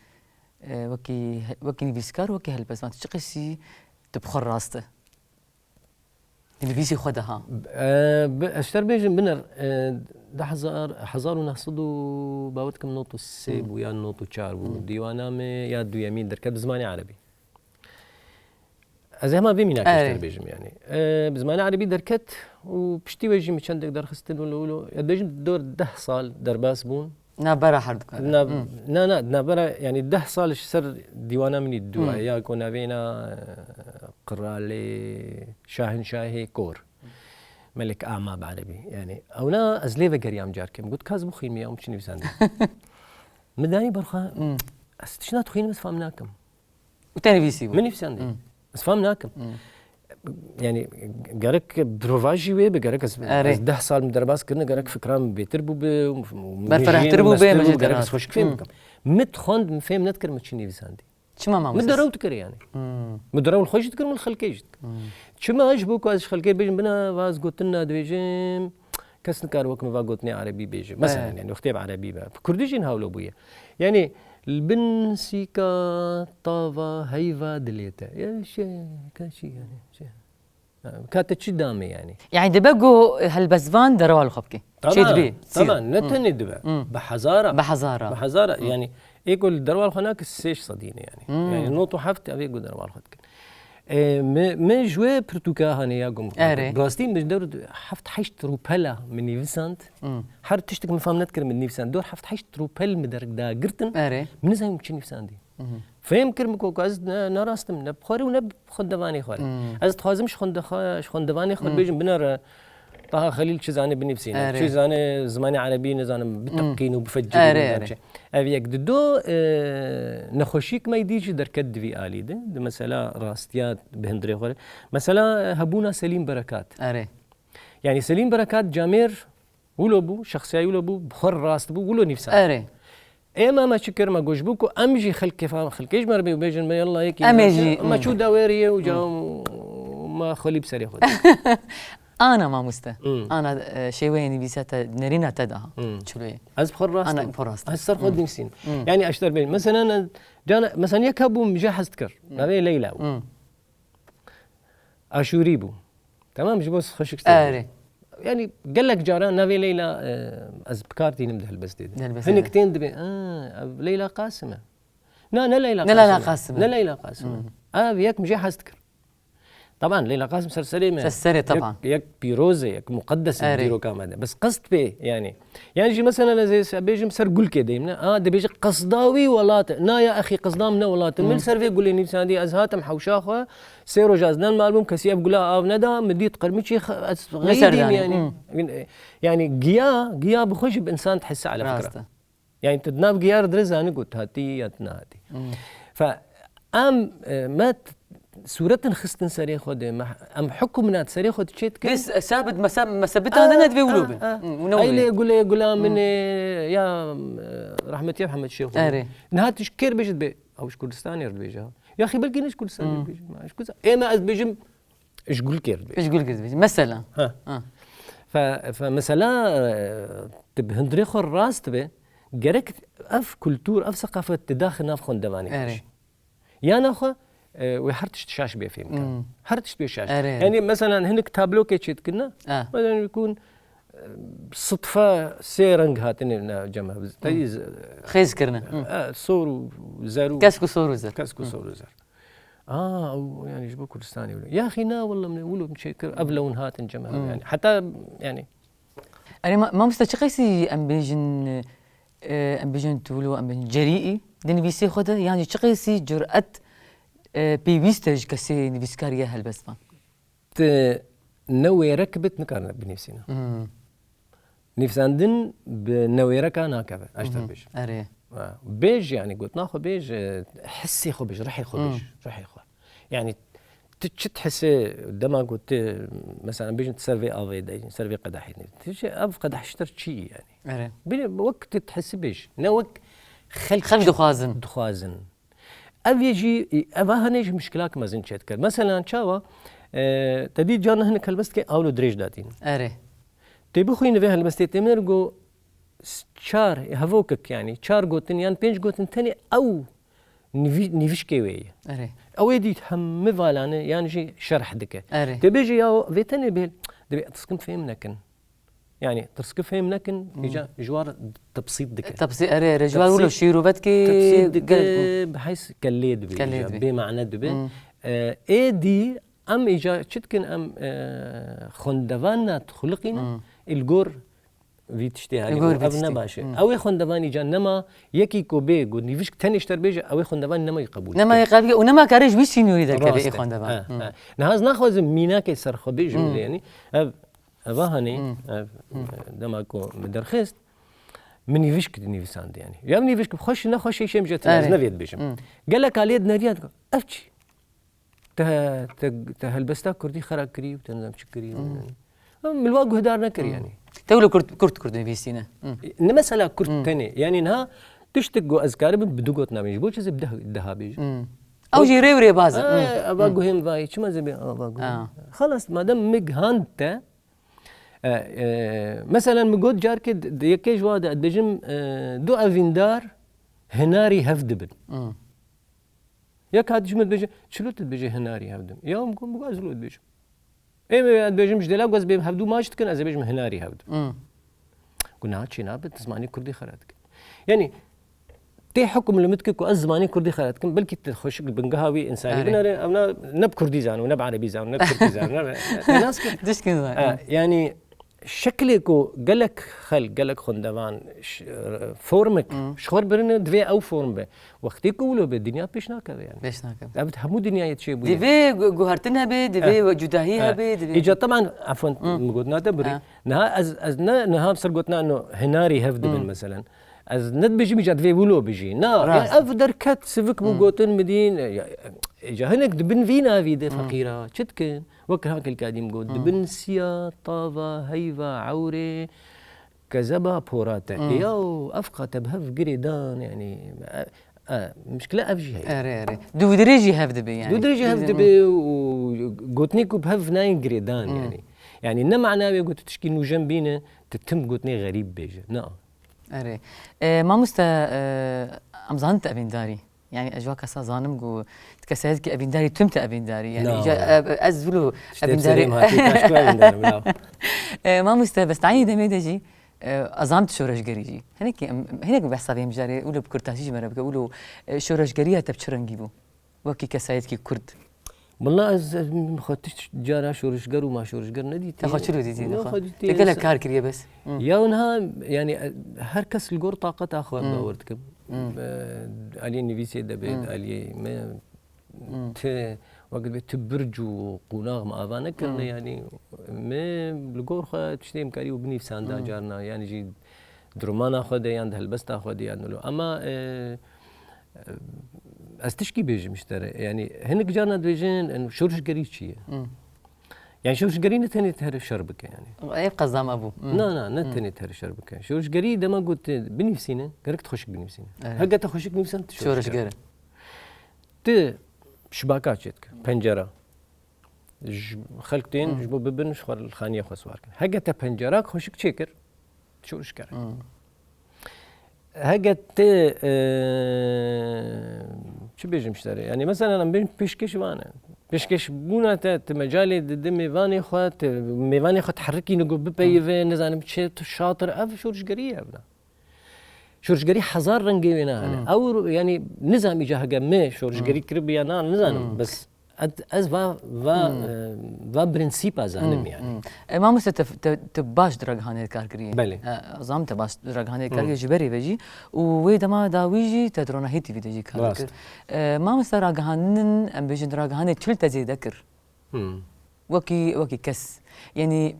e, wekî, wekî nivîskar, wekî helbestvan, tu çi qîsî tu bi xwe rast e? Di nivîsî xwe de ha. E, bi, ez ji te re bêjim, biner, e, di hezar, hezar û neh sed û, bawer dikim, nod û sê Hmm. bû yan nod û çar bû. Hmm. Dîwana me ya duyemîn derket bi zimanê erebî. Ez ê hema vê mînakê ji te re Erê. bêjim, yani. E, bi zimanê erebî derket û piştî wê jî min çendek derxistin, wilo, wilo. Ya dibêjim, dor deh sal derbas bûn. Navbera herdukan. Na, Hmm. na, na, navbera, yani deh sal ji ser dîwana min dû Hmm. ya ku navêna, e, Qiralê Şahinşahê Kor. Melik Ama bi erebî. Yani, ewna ez lê vegeriyam carkê. Min got, "Ka ez bixwînim ya, min çi nivîsandin?" Min danî ber xwe, Hmm. "Ez tişt dixwînim, ez fam nakim." Û te nivîsî bû. Min nivîsandin. Hmm. Ez fam nakim. Hmm. Yani gerek bi rovajî wê be, gerek ez, Erê. ez deh sal min derbas kirine, gerek fikra min bêtir bûbe, Berfirehtir bûbe, min jî gerek ez xweşik fêm bikim. Min dixwend, min fêm nedikir, min çi nivîsandî. Çima mamoste? Min derew dikir yani. Hmm. Min derew li xwe jî dikir, min li xelkê jî dikir. Hmm. Çima? Ji bo ku ez ji xelkê dibêjim, bina va ez gotin nadibêjim, kes nikar wek min va gotinê erebî bêje. Mesela, He. yani, wextê bi erebî be. Bi kurdî jî hawlo bûye. Yani, li bin sîka tava heyva dilê te. Ya şey, ka çi yani, şey. Ka te çi dame yani? Yani dibe ku helbestvan derewa li xwe bike. Çê Taban, dibê, sîr. taban, ne Hmm. tenê dibe. Hmm. Bi hezara. Bi hezara. Bi hezara. Hmm. Yani, ê ku li derewa li xwe nake sê sedî ne yani. Hmm. Yani, not û heft ev ê ku derewa li xwe dikin. E, me, me ji wê pirtûka hane ya gom. Erê. Bi rastî min ji dewr heft heşt rûpela min nivîsand. Hmm. Her tiştek min fam nedikir min nivîsand. Dor heft heşt rûpel min derg dagirtin. Erê. Min nizanim çi nivîsandî. Mhm. Fêm kir min ku ez ne, ne rast im, ne bi xwe re û ne bi xwendevanê xwe re. Hmm. Ez dixwazim ji xwende-, xwe, ji xwendevanê xwe Hmm. dibêjim, binere Taha Xelîl çi zane binivîsîne, Erê. çi zane zimanê erebî nizanim, Hmm. biteqîn û bifecirîn Erê, û erê. çi. Ev yek. Di do, e, nexweşîk me dî jî derket di vî alî de. Di mesela rastiya bi hundirê xwe re. Mesela, e, hebûna Selîm Berekat. Erê. Yani Selîm Berekat camêr wilo bû, şexsiya wilo bû, bi xwe rast bû, wilo nivîsand. Erê. Ê me, me çi kir, me goş bû ku em jî xelkê fa-, xelkê ji me re bê û bêjin me yalla yekî Em ê nivîsand. jî, Me hmm. çû dawêriyê û ca Hmm. me xwelî bi serê xwe. Ana mamoste. Hmm. Ana, e, şêweyê nivîsa te, nerîna te daha. Hmm. Çilo ye. Ez bi xwe rast Ana im. bi xwe rast im. Ez ser xwe Hmm. dinivîsînim. Hmm. Yani ez ji te re bêjim. Mesela ne, cana, mesela yek hebû min jê hez dikir. Hmm. Navê Leyla bû. Hmm. Aşûrî bû. Tamam, ji bo xweşik Erê. Yani gelek cara navê Leyla, e, ez bi kar tînim di helbestê de. Di helbestê Hinek de. tên dibê, "Ha, ev Leyla Qasim e." Na, ne Leyla Ne Leyla Qasim e. Qasim e. Ne Leyla Qasim e. Hmm. Ev yek min jê hez dikir. Taban, Leyla Qasim ser serê me. Ser serê, Yek, taban. yek pîroz e, yek muqeddes e Erê. dîroka me de. Bes qest pê, yani. Yani jî mesela ez ê bêjim ser gulkê deyim, ne? A, dibêje qesda wî welat e. Na ya exî, qesda min ne welat e. Min Hmm. ser vê gulê nivîsandî, ez hatim hewşa xwe, sê roja ez ne li mal bûm, kesî ev gula av neda, min dît qirmiçî xe-, ez Ne xeyîdîm serdanî. yani. Hmm. Yani giya, giya bi xwe jî bi insan dihisse ala fikra. Rast e. Yani tu di nav giyar dirê zanî ku tu hatî ya tu nehatî. Hmm. Fe em, e, me t-, sûretin xistin serê xwe de, me, em hukmina serê xwe de çê dikin. Bes, e, sabit, mesa-, mesebitandine divê wilo bin. Ah, ah. Hmm, û ne Eylê wilo ye. gulê gula Hmm. min ê, ya, e, rahmetî Mihemed Şêxo. Erê. Niha tu ji kê re bêjî dibê, ew ji Kurdistanê re dibêje. Yaxî belkî ne ji Kurdistanê Hmm. re dibêje. Ma ji Kurdistan-, ê me ez dibêjim, ji gulkê re dibêje. Ji gulkê re dibêje. Mesela. Ha. Ha. Fe, fe mesela, e, tu bi hundirê xwe rast be, gerek ev kultur, ev seqafet tu daxî nav xwendevanê Erê. xwe jî. Ya naxwe, e, wê her tişt şaş bê fêm bikin. Hmm. Her tişt bê şaş. Erê, erê. Yani mesela hinek tablokê çê dikin ne? Ah. Mesela kun, e, sıdfa sê reng hatine ne cem ev. Hmm. Teyî z-, Xêz kirine. Hmm. e, sor û zer û Kesk û sor û zer. Kesk û Hmm. sor û zer. Aa, ew, yani ji bo Kurdistanê wilo. Yaxî na, wela min wilo min çêkir, ev lewin hatin cem ev. Hmm. Yani heta, yani. Erê, ma-, mamoste, çi qeysî em bêjin, e, em bêjin tu wilo, em bêjin cerîî di nivîsê xwe de, yan jî çi qeysî curet, e, pêwîst e ji kesê nivîskar ya helbestvan? Tu ne wêrek bit, nikarine binivîsîne. Hmm. Nivîsandin bi newêreka nakeve, ez ji te Mhm. bêjim. Erê. Ha, bêj, yani, gotina xwe bêj, e, hissê xwe bêj, rihê xwe bêj, Hmm. rihê xwe. Yani, tu çi dihise dema ku tu, mesela, bêjin tu ser vê avê de, ser vê qedehê de. Tu jî ev qedeh ji te re çi yani? Erê. Bile wek tu dihisi bêj. Ne wek xelk Xelk çi dixwazin. dixwazin. Ev yê jî, eva hene jî muşkilak mezin çêdikir. Mesela çawa, e, te dî carna hinek helbestekê awlo dirêj datîn. Erê. Tê bixwîne vê helbestê tê min got s-, çar, hevokek yani, çar gotin yan pênc gotin tenê ew nivî-, nivîşkê wê ye. Erê. Ew ê dît hemî valane yan jî şerh dike. Erê. Tê bêje ya vê tenê bê, dibê tirsim fêm nekin. Yani tirski fêm nekin, Hmm. îca ji war tebsît dike. Tebsît, erê, erê, ji war Tebsît, wilo şîrovetkê tebsît dike, gel-, bi heys kellê dibe, Kellê îca dibe. bê mane dibe. Hmm. E, ê dî em îca çi dikin, em, e, xwendevan na dixuliqîne, Hmm. î li gor vî tiştê Li herî gor vî ev tiştê. ne baş e. Hmm. Ew ê xwendevan îca nema yekî ku bê, ku nîvişk tenê ji te re bêje, ew ê xwendevan nema yê qebûl Nema bike. yê qebûl bike û nema kare ji wî sînorî derkeve Rast ê e. xwendevan. Ha, Hmm. ha. Niha ez naxwazim mînakê ser xwe bêjim Hmm. lê, yani ev Eva hanê, Hmm. ev, Hmm. dema ku min derxist, min nîvişk dinivîsand yani. Ya min nîvişk bi xweş, ne xweş, şêm jê tine, ez Erê. ne vê dibêjim. Hmm. Gelek aliyê dineriya digo, ev çi? Te, te, te helbesta kurdî xera kirî û te nizam çi kirî. Hmm. Min wa guhdar nekir Hmm. yanî. Te wilo kurt, kurt, kurt nivîsîne. Hmm. Ne mesela kurt Hmm. tenê. Yanî niha tiştek ku ez karibim bi du gotina bêjim. Ji bo çi ez ê bi deh, deha bêjim? Hmm. Ew jî rê û rêbaz e. Ay, Hmm. ava Hmm. guhên vayî. Çima ez ê bê ava guhên? Ah. Xelas, madem min gihand te, e, e, meselen min got carkê di, di yekê ji wa de dibêjim, e, du evîndar hinarî hev dibin. Hmm. Yek hat ji min dibêje, çilo tu dibêje hinarî hevdim? Ya min got, min got, ez lo dibêjim. Ê min dibêjim, ji dela ku ez bêm hevdû maç dikin, ez ê bêjim hinarî hevdim. Hmm. Got, niha çê nabe, tu zimanê kurdî xera dikî. Yanî, tê hukm li min dike ku ez zimanê kurdî xera dikim, belkî tu xweşik li bingeha wî însanî Erê. binere, ew na ne bi kurdî zano, ne bi erebî zano, ne bi tirkî zano, ne bi, te nas kir. Tişkin zan. Ha, yanî, şeklê ku gelek xelk, gelek xwendevan ş-, formek Hmm. ji xwe birine, divê ew form be. Wextê ku wilo be, dinya pêş nakeve yani. Pêş nakeve. Ev hemû dinyayê çêbûye. Divê gu-, guhertin hebe, divê Eh. cudahî Eh. hebe, divê Îca teban, efon, Hmm. min gotina te birî. Eh. Niha ez, ez ne, niha ser gotina no hinarî hev dibin Hmm. meselen. Ez ne dibêjim îca divê wilo bijî. Na, Rast. ya ev derket sivik bû Hmm. gotin min dîn. Ya, îca hinek dibin vî navî de Hmm. feqîra. Çi dikin? Wek ha kilkadîm got, Hmm. dibin siya, tava, heyva, ewrê, kezeba, porate. Hmm. Yaw, ev qate bi hev girê dan, yani, e, e, mişkile ev jî heye. Erê, erê. Dûdirê jî hev dibe, yani. Dûdirê jî hev Hmm. dibe û gotinê ku bi hev nayên girê dan, Hmm. yani. Yani, ne mana wê ku tu tişkî nûjen bîne, tu tim gotinê xerîb bêje. Na. Erê. E, mamoste, e, em zanin tu evîndarî. Yani ez ji wa kesa zanim ku tu kesayetî evîndarî, tim tu evîndarî. Yani Na. îca, e, ez wilo Tiştê evîndarî. serê min hatî, kaş ku evîndarim, bravo. E, mamoste, bes tayî demê de jî, e, ez zanim tu şoreşgerî jî. Hinekî em, hinek behsa vê mijarê, wilo bi kurtasî ji me re bike, wilo, e, şoreşgeriya te bi çi rengî bû? Wekî kesayetî kurd. Wela ez, ez xwe tişt cara şoreşger û ma şoreşger nedîtiye. Te xwe çilo dîtiye, Min te xwe? xwe dîtiye Te gelek se- kar kiriye bes. Hı. Ya niha, yani, e, her kes li gor taqeta xwe Hı. bawer dikim. Hı. E, aliyê nivîsê de bê, Hı. aliyê me Hı. ti, wek dibê ti birc û qonax me ava nekirine, Hı. yani, me li gor xwe tiştê em karî û binivîsanda Hı. carna, yani jî di romana xwe de yan di helbesta xwe de yan wilo. Ama, e, ez tişkî bêjim ji te re. Yani hinek carna dibêjin, en, şorişgerî çi ye? Hmm. Yani şorişgerî ne tenê te here şer bike yani. Ev qezama bû. Hmm. Na, na, ne Hmm. tenê te here şer bike. Şorişgerî dema got te binivîsîne, gerek tu xweşik binivîsîne. Evet. Heke te xweşik nivîsan tu Şorişger. şorişger. Ti şibaka çêdike, pencera. Ji xelk tên Hmm. ji bo bibin, ji xwe li xaniyê xwe siwar kin. Heke te pencerak xweşik çêkir, şorişger. Hmm. Heke te, e, çi bêjim ji te re? Yani mesela em bên pêşkêş vane. Pêşkêş bûna te, tu mecalê didi mêvanê xwe, tu mêvanê xwe diherikîne ku bipeyive, Hmm. nizanim çi, tu şatir, ev şorişgerî ye ev da. Şorişgerî hezar rengê wê nahêle. Hmm. Ew, yani, nizam îca hege me şorişgerî Hmm. kiribiya na, nizanim. Hmm. Bes ez, ez va, va, Hmm. e, va prensîpa zanim Hmm, yani. hmm. E, mamoste, te, te, te baş di ragihanê kar kiriye. Belê. E, zam te baş di ragihanê kar Hmm. kiriye ji berê ve jî. Û wê dema dawî jî te di Ronahî T V de jî kar Rast. kir. E, mamoste, ragihandin, em bêjin ragihanê çil te zêde kir. Hmm. Wekî, wekî kes. Yanî,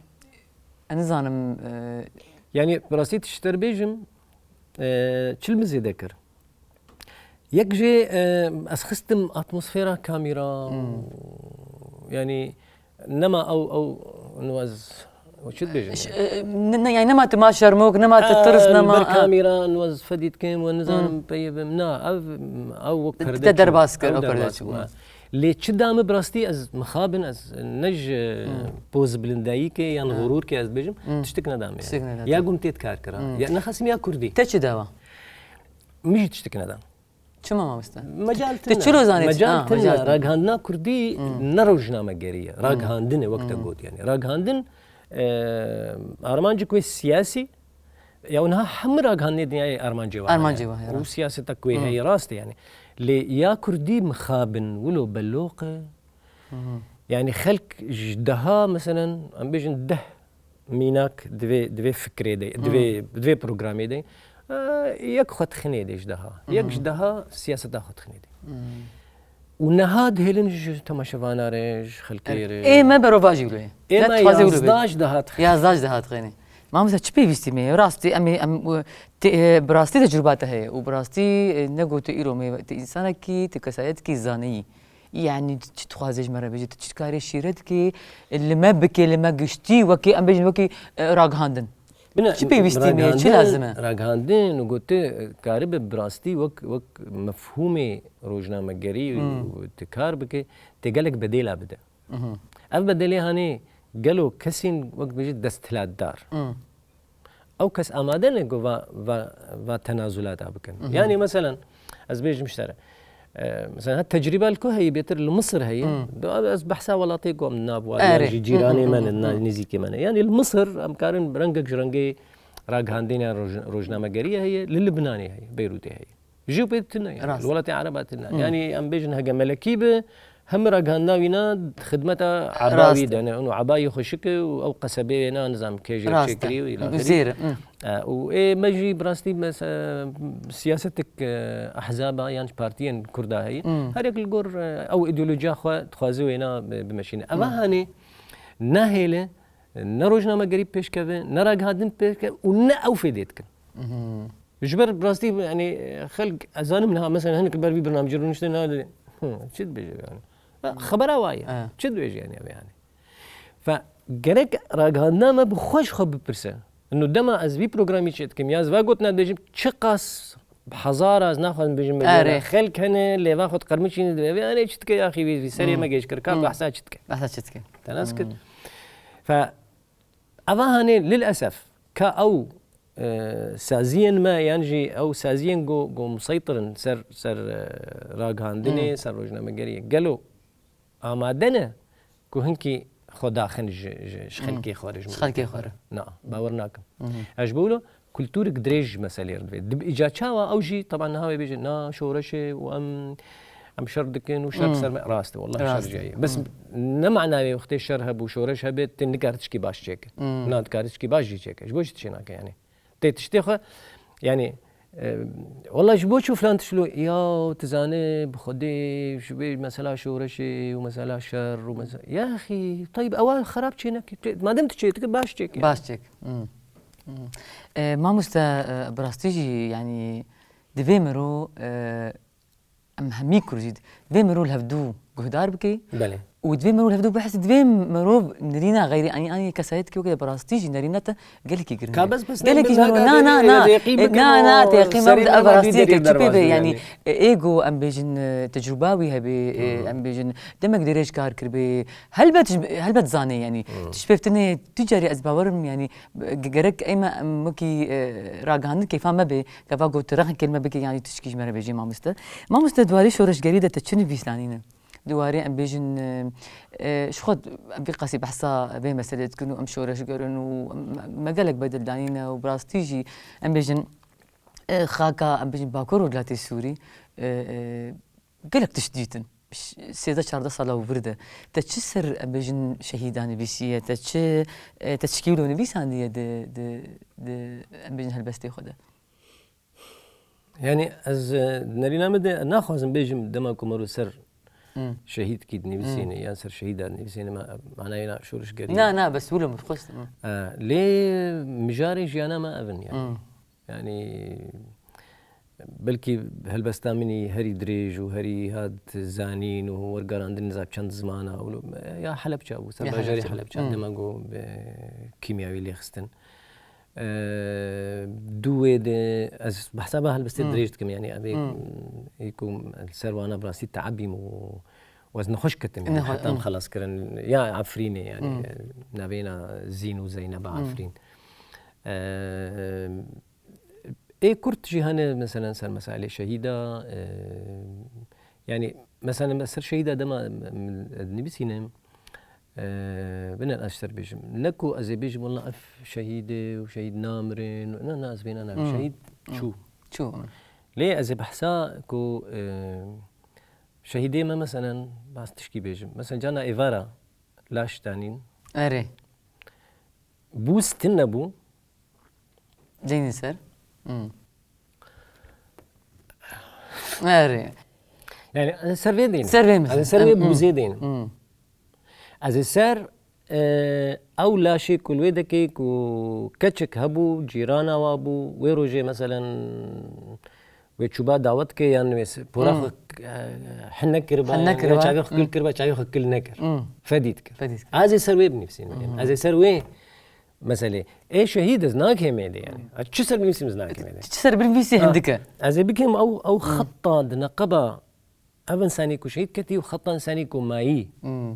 ez nizanim, e, Yanî, bi rastî tişt te bêjim, e, çil min zêde kir. Yek jê, e, ez xistim atmosfera kamera, Hmm. yanî, nema ew, ew, nu ez, ew çi dibêjim Ş-, yani? e, ne, ne, yani nema tu ma şermok, nema tu E, tirs, nema, ber e. kamera, nu ez fedî dikim, we nizanim Hmm. peyê bim. Na, ev, ew wek Te perde çû. derbas kir, Ew o perde derbas çû, bû, ha. ha. Lê çi da min bi rastî ez mixabin, ez ne ji Hmm. poz bilindayîkê yan Hmm. xurûrkê ez dibêjim, Hmm. tiştik neda min yani. Tiştik neda Ya te. gum tê dikar kira. Hmm. Ya nexasim ya kurdî. Te çi dawa? Min jî tiştik neda. Çima mamoste? Mecal Te tune. çilo zanî? Mecal Ah, tune. mecal tune. Ragihandina kurdî Hmm. ne rojnamegerî ye. Hmm. Ragihandin e wek te Hmm. got yani. Ragihandin, e, armancek wê siyasî, ya niha hemû ragihandinê dinyayê armancê wa heye. Armancê wa heye, Û rast. siyaseta ku wê Hmm. heye rast e yani. Lê ya kurdî mixabin wilo beloq e. Hı hı. Yani xelk ji deha, meselen, em bêjin deh mînak divê, divê fikrê de, Hı. divê, divê programê de, e, yek xwe dixinê de ji deha. Hı Yek hı. ji deha siyaseta xwe dixinê de. Hı. Û neha dihêlin ji temaşevana re, ji xelkê Evet. re. Ê me berovajî wilo ye. Ê Ne me dixwaze wilo be. yazdeh ji deha dixin. Yazdeh ji deha dixinê. Mamoste çi pêwîstî me ye? Rastî em ê, em, e, te, e, bi rastî tecrûba te heye û bi rastî, e, ne got tu îro me, tu însanekî, tu kesayetkî zaneyî. Yani çi dixwaze ji me re bêje? Tu çi dikarê şîret kê, li me bikê, li me giştî, wekî, em bêjin, wekî, e, ragihandin? Bine, çi pêwîstî me ye, çi ragihandin, lazim e? Ragihandin û gotin, e, karibe bi rastî wek, wek mefhûmê rojnamegerî Hmm. û tu kar bike, tê gelek bedêla bide. Mhm. Ev bedelê hanê gelo kesên wek bêjî desthilatdar. Hmm. Ew kes amade ne ku va, va, va tenazulata bikin. Mhm. Yani, meselen, ez bêjim ji te re, e, meselen, ha tecrîbe li ku heye, bêtir li Misir heye. Hmm. Do, ez behsa welatê ku em nav wa, Erê. yan jî cîranê Hı, hı, me hı, ne, hı. na-, nêzîkê me ne. Yani, li Misir em karin rengek ji rengê ragihandîna roj-, rojnamegeriyê heye, li Libnanê heye, Beyrûtê heye. Jî pê tune yani. Rast. Li welatê Ereba tune. Hmm. Yani, em bêjin hege melekî bi, hemî ragihandina wî na xidmeta Rast. Ebawî de ne. Û Ebayî xweşik e û ew qesebê wê na nizam kê jê Rast. çêkirî û ila Û axirî. zêr, hmm. E, û ê me jî bi rastî mes-, e, siyasetek, e, ehzaba yan ji partiyên Kurda heye. Hmm. Her yek li gor, e, ew îdeolojiya xwe dixwaze wê na bi-, bimeşîne. Eva Hmm. hanê nahêle ne rojnamegerî pêşkeve, ne ragihandin pêşkeve û ne ew fêdê dikin. Mhm. Ji ber bi rastî, yani, xelk, ez zanim niha, mesela, hinek li ber vî bernamecî rûniştin, niha dibê, "Hı, çi dibêje yani?" Ha, xebera wa ye. Evet. Çi dibêje yani, ev yani? Fe, gerek ragihandina me bi xwe ji xwe bipirse. Ino dema ez vî programî çê dikim, ya ez va gotina dibêjim, çiqas bi hezara ez naxwazim bêjim, Erê. xelk hene, lêva xwe diqermiçîne, dibê, "Vê anê çi dike, yaxî vî, vî serê Hmm. me gêj kir, ka Hmm. behsa çi dike?" Behsa çi dike? Te nas kir. Hmm. Fe, Eva hanê lil esef ka ew, e, saziyên me yan jî ew saziyên ku, ku museytir in ser, ser, e, ragihandinê, Hmm. ser rojnamegeriyê. Gelo amade ne ku hinkî xwe daxin ji, ji, ji Hmm. xelkê xwe re, ji Ji xelkê xwe re. Na, bawer nakim. Mhm. Ez ji bo wilo kulturek dirêj ji meselê re divê. Dib-, îca çawa ew jî, teban niha wê bêje, na şoreşê û em, em şer dikin û şer Hmm. ser me. Rast e, wallah şer Rast e. jî heye. Bes Hmm. ne mana wê wextê şer hebû, şoreş hebe, tê nikare tişkî baş çêke. Hmm. Na dikare tişkî baş jî çêke. Ji bo çi tiştê nake yani? Tê tiştê xwe, yani, e, wallah ji bo çi filan tişt lo, ya tu zane, bi Xwedê, ji wê mesela şoreşê û mesela şer û mesela, ya axî, teyb, ewa xerab çê neke. Tê, madem tu çê dike, baş çêke. Baş çêk. Hmm. Hmm. E, mamoste, e, bi rastî jî, yani, divê miro, e, em hemî Kurd jî, divê miro li hevdû guhdar bike. Belê. Û divê miro li hevdû bihesî, divê mirov nerîna xeyrî, anî, anî kesayetî weke bi rastî jî nerîna te gelekî giring e. Ka bes, bes Gelekî ne, ji miro, ne, na, ne, na, ne, na, teqî bike na, û na, teqî me serê bide, me ev ma rastî dî yeke derê çi pê be, derbazin yani, yani. e, ê go em bêjin, e, tecrûba wî hebe, e, Hmm. em bêjin, demek dirêj kar kiribe. Helbet ji, helbet zanê, yani. Hmm. Tu ji pêvtinê tu carî ez bawerim, yani, Ge-, gerek ey me, em wekî, e, ragihandin keyfa me bê, gava got, rexin kelme bike, yanî tişkî ji me re bêjê mamoste. Mamoste, di warê şoreşgerî de te çi nivîs danîne? Di warê em bêjin, e, e, ji xwe vî qasî behsa vê meselê dikin û em şoreşger in û em, me gelek bedel danîne û bi rastî jî em bêjin, e, xaka, em bêjin Bakur û Rojhilatê Sûrî, e, e, gelek tişt dîtin. Ş-, sêzdeh çardeh sala û vir de. Te çi ser, em bêjin, şehîdan nivîsiye? Te çi, e, te çi kî wilo nivîsandiye di, di, di, em bêjin, helbestê xwe de? Yani ez, e, nerîna min de naxwazim bêjim dema ku mero ser Hmm. şehîdkî dinivîsîne Hmm. yan ser şehîda dinivîsîne, ma-, manayê na şorişgerî. Na, na, bes wilo min xwest. Hmm. E, lê mijarê jiyana me ev in yani. Hmm. Yani, belkî helbesta min î herî dirêj û herî hat zanîn û wergerandin niza çend zimana û ya Helepça bû, ser Ya bajarê Helepça. Helepça, Hmm. dema ku bi kîmyawî lêxistin. Eee, dû wê de ez behsa ba helbestê Hmm. dirêj dikim, yani, ev ê Hmm. ê ku li ser wana bi rastî teebîm û û ez nexweş ketim, yani, Nexwe-, heta em hmm. xelas kirin. Ya Efrînê, yani, Hmm. navêna Zîn û Zeyneba Hmm. Efrîn. Eee, ê kurt jî hene, meselen, ser meselê şehîda, eee, yani, meselen, me ser şehîda dema em, em, ez dinivîsînim, eee, bine ez ser bêjim. Ne ku ez ê bêjim, "Wallah, ev şehîd e û şehîd namirin." Na, na, ez vêna nabim. Hmm. Şehîd Hmm. çû. Çû. Lê ez ê behsa ku, eee, şehîdê me, meselen, bas tişkî bêjim. Meselen, cana êvara laş danîn. Erê. Bû stin nebû. Deynî ser. Hmm. Erê. Yani, ez ser vê deynim. Ser vê mi? Ez ser vê Hmm. bûzê deynim. Hmm. Ez ê ser, e, ew laşê ku li wê dekê ku keçik hebû, cîrana wa bû, wê rojê, meselen, Wê çûba dawet ke yan wê se-, pora Hmm. xwe, e, hin nekiriba, Hin yan nekiriba. Çavê xwe kil Hmm. kiriba, çavê xwe kil nekir. Hmm. Fedî dikir. Fedî dikir. Ez ê ser wê binivîsînim. Hmm. Ez ê ser wê meselê. Ê şehîd ez nakêm êdî yani. Hmm. Ez çi ser binivîsîm ez nakêm êdî. Çi ser binivîsî Ha. hindike. Ez ê bikim ew, ew Hmm. xeta di neqeba ev insanî ku şehîd ketî û xeta insanî ku mayî. Hmm.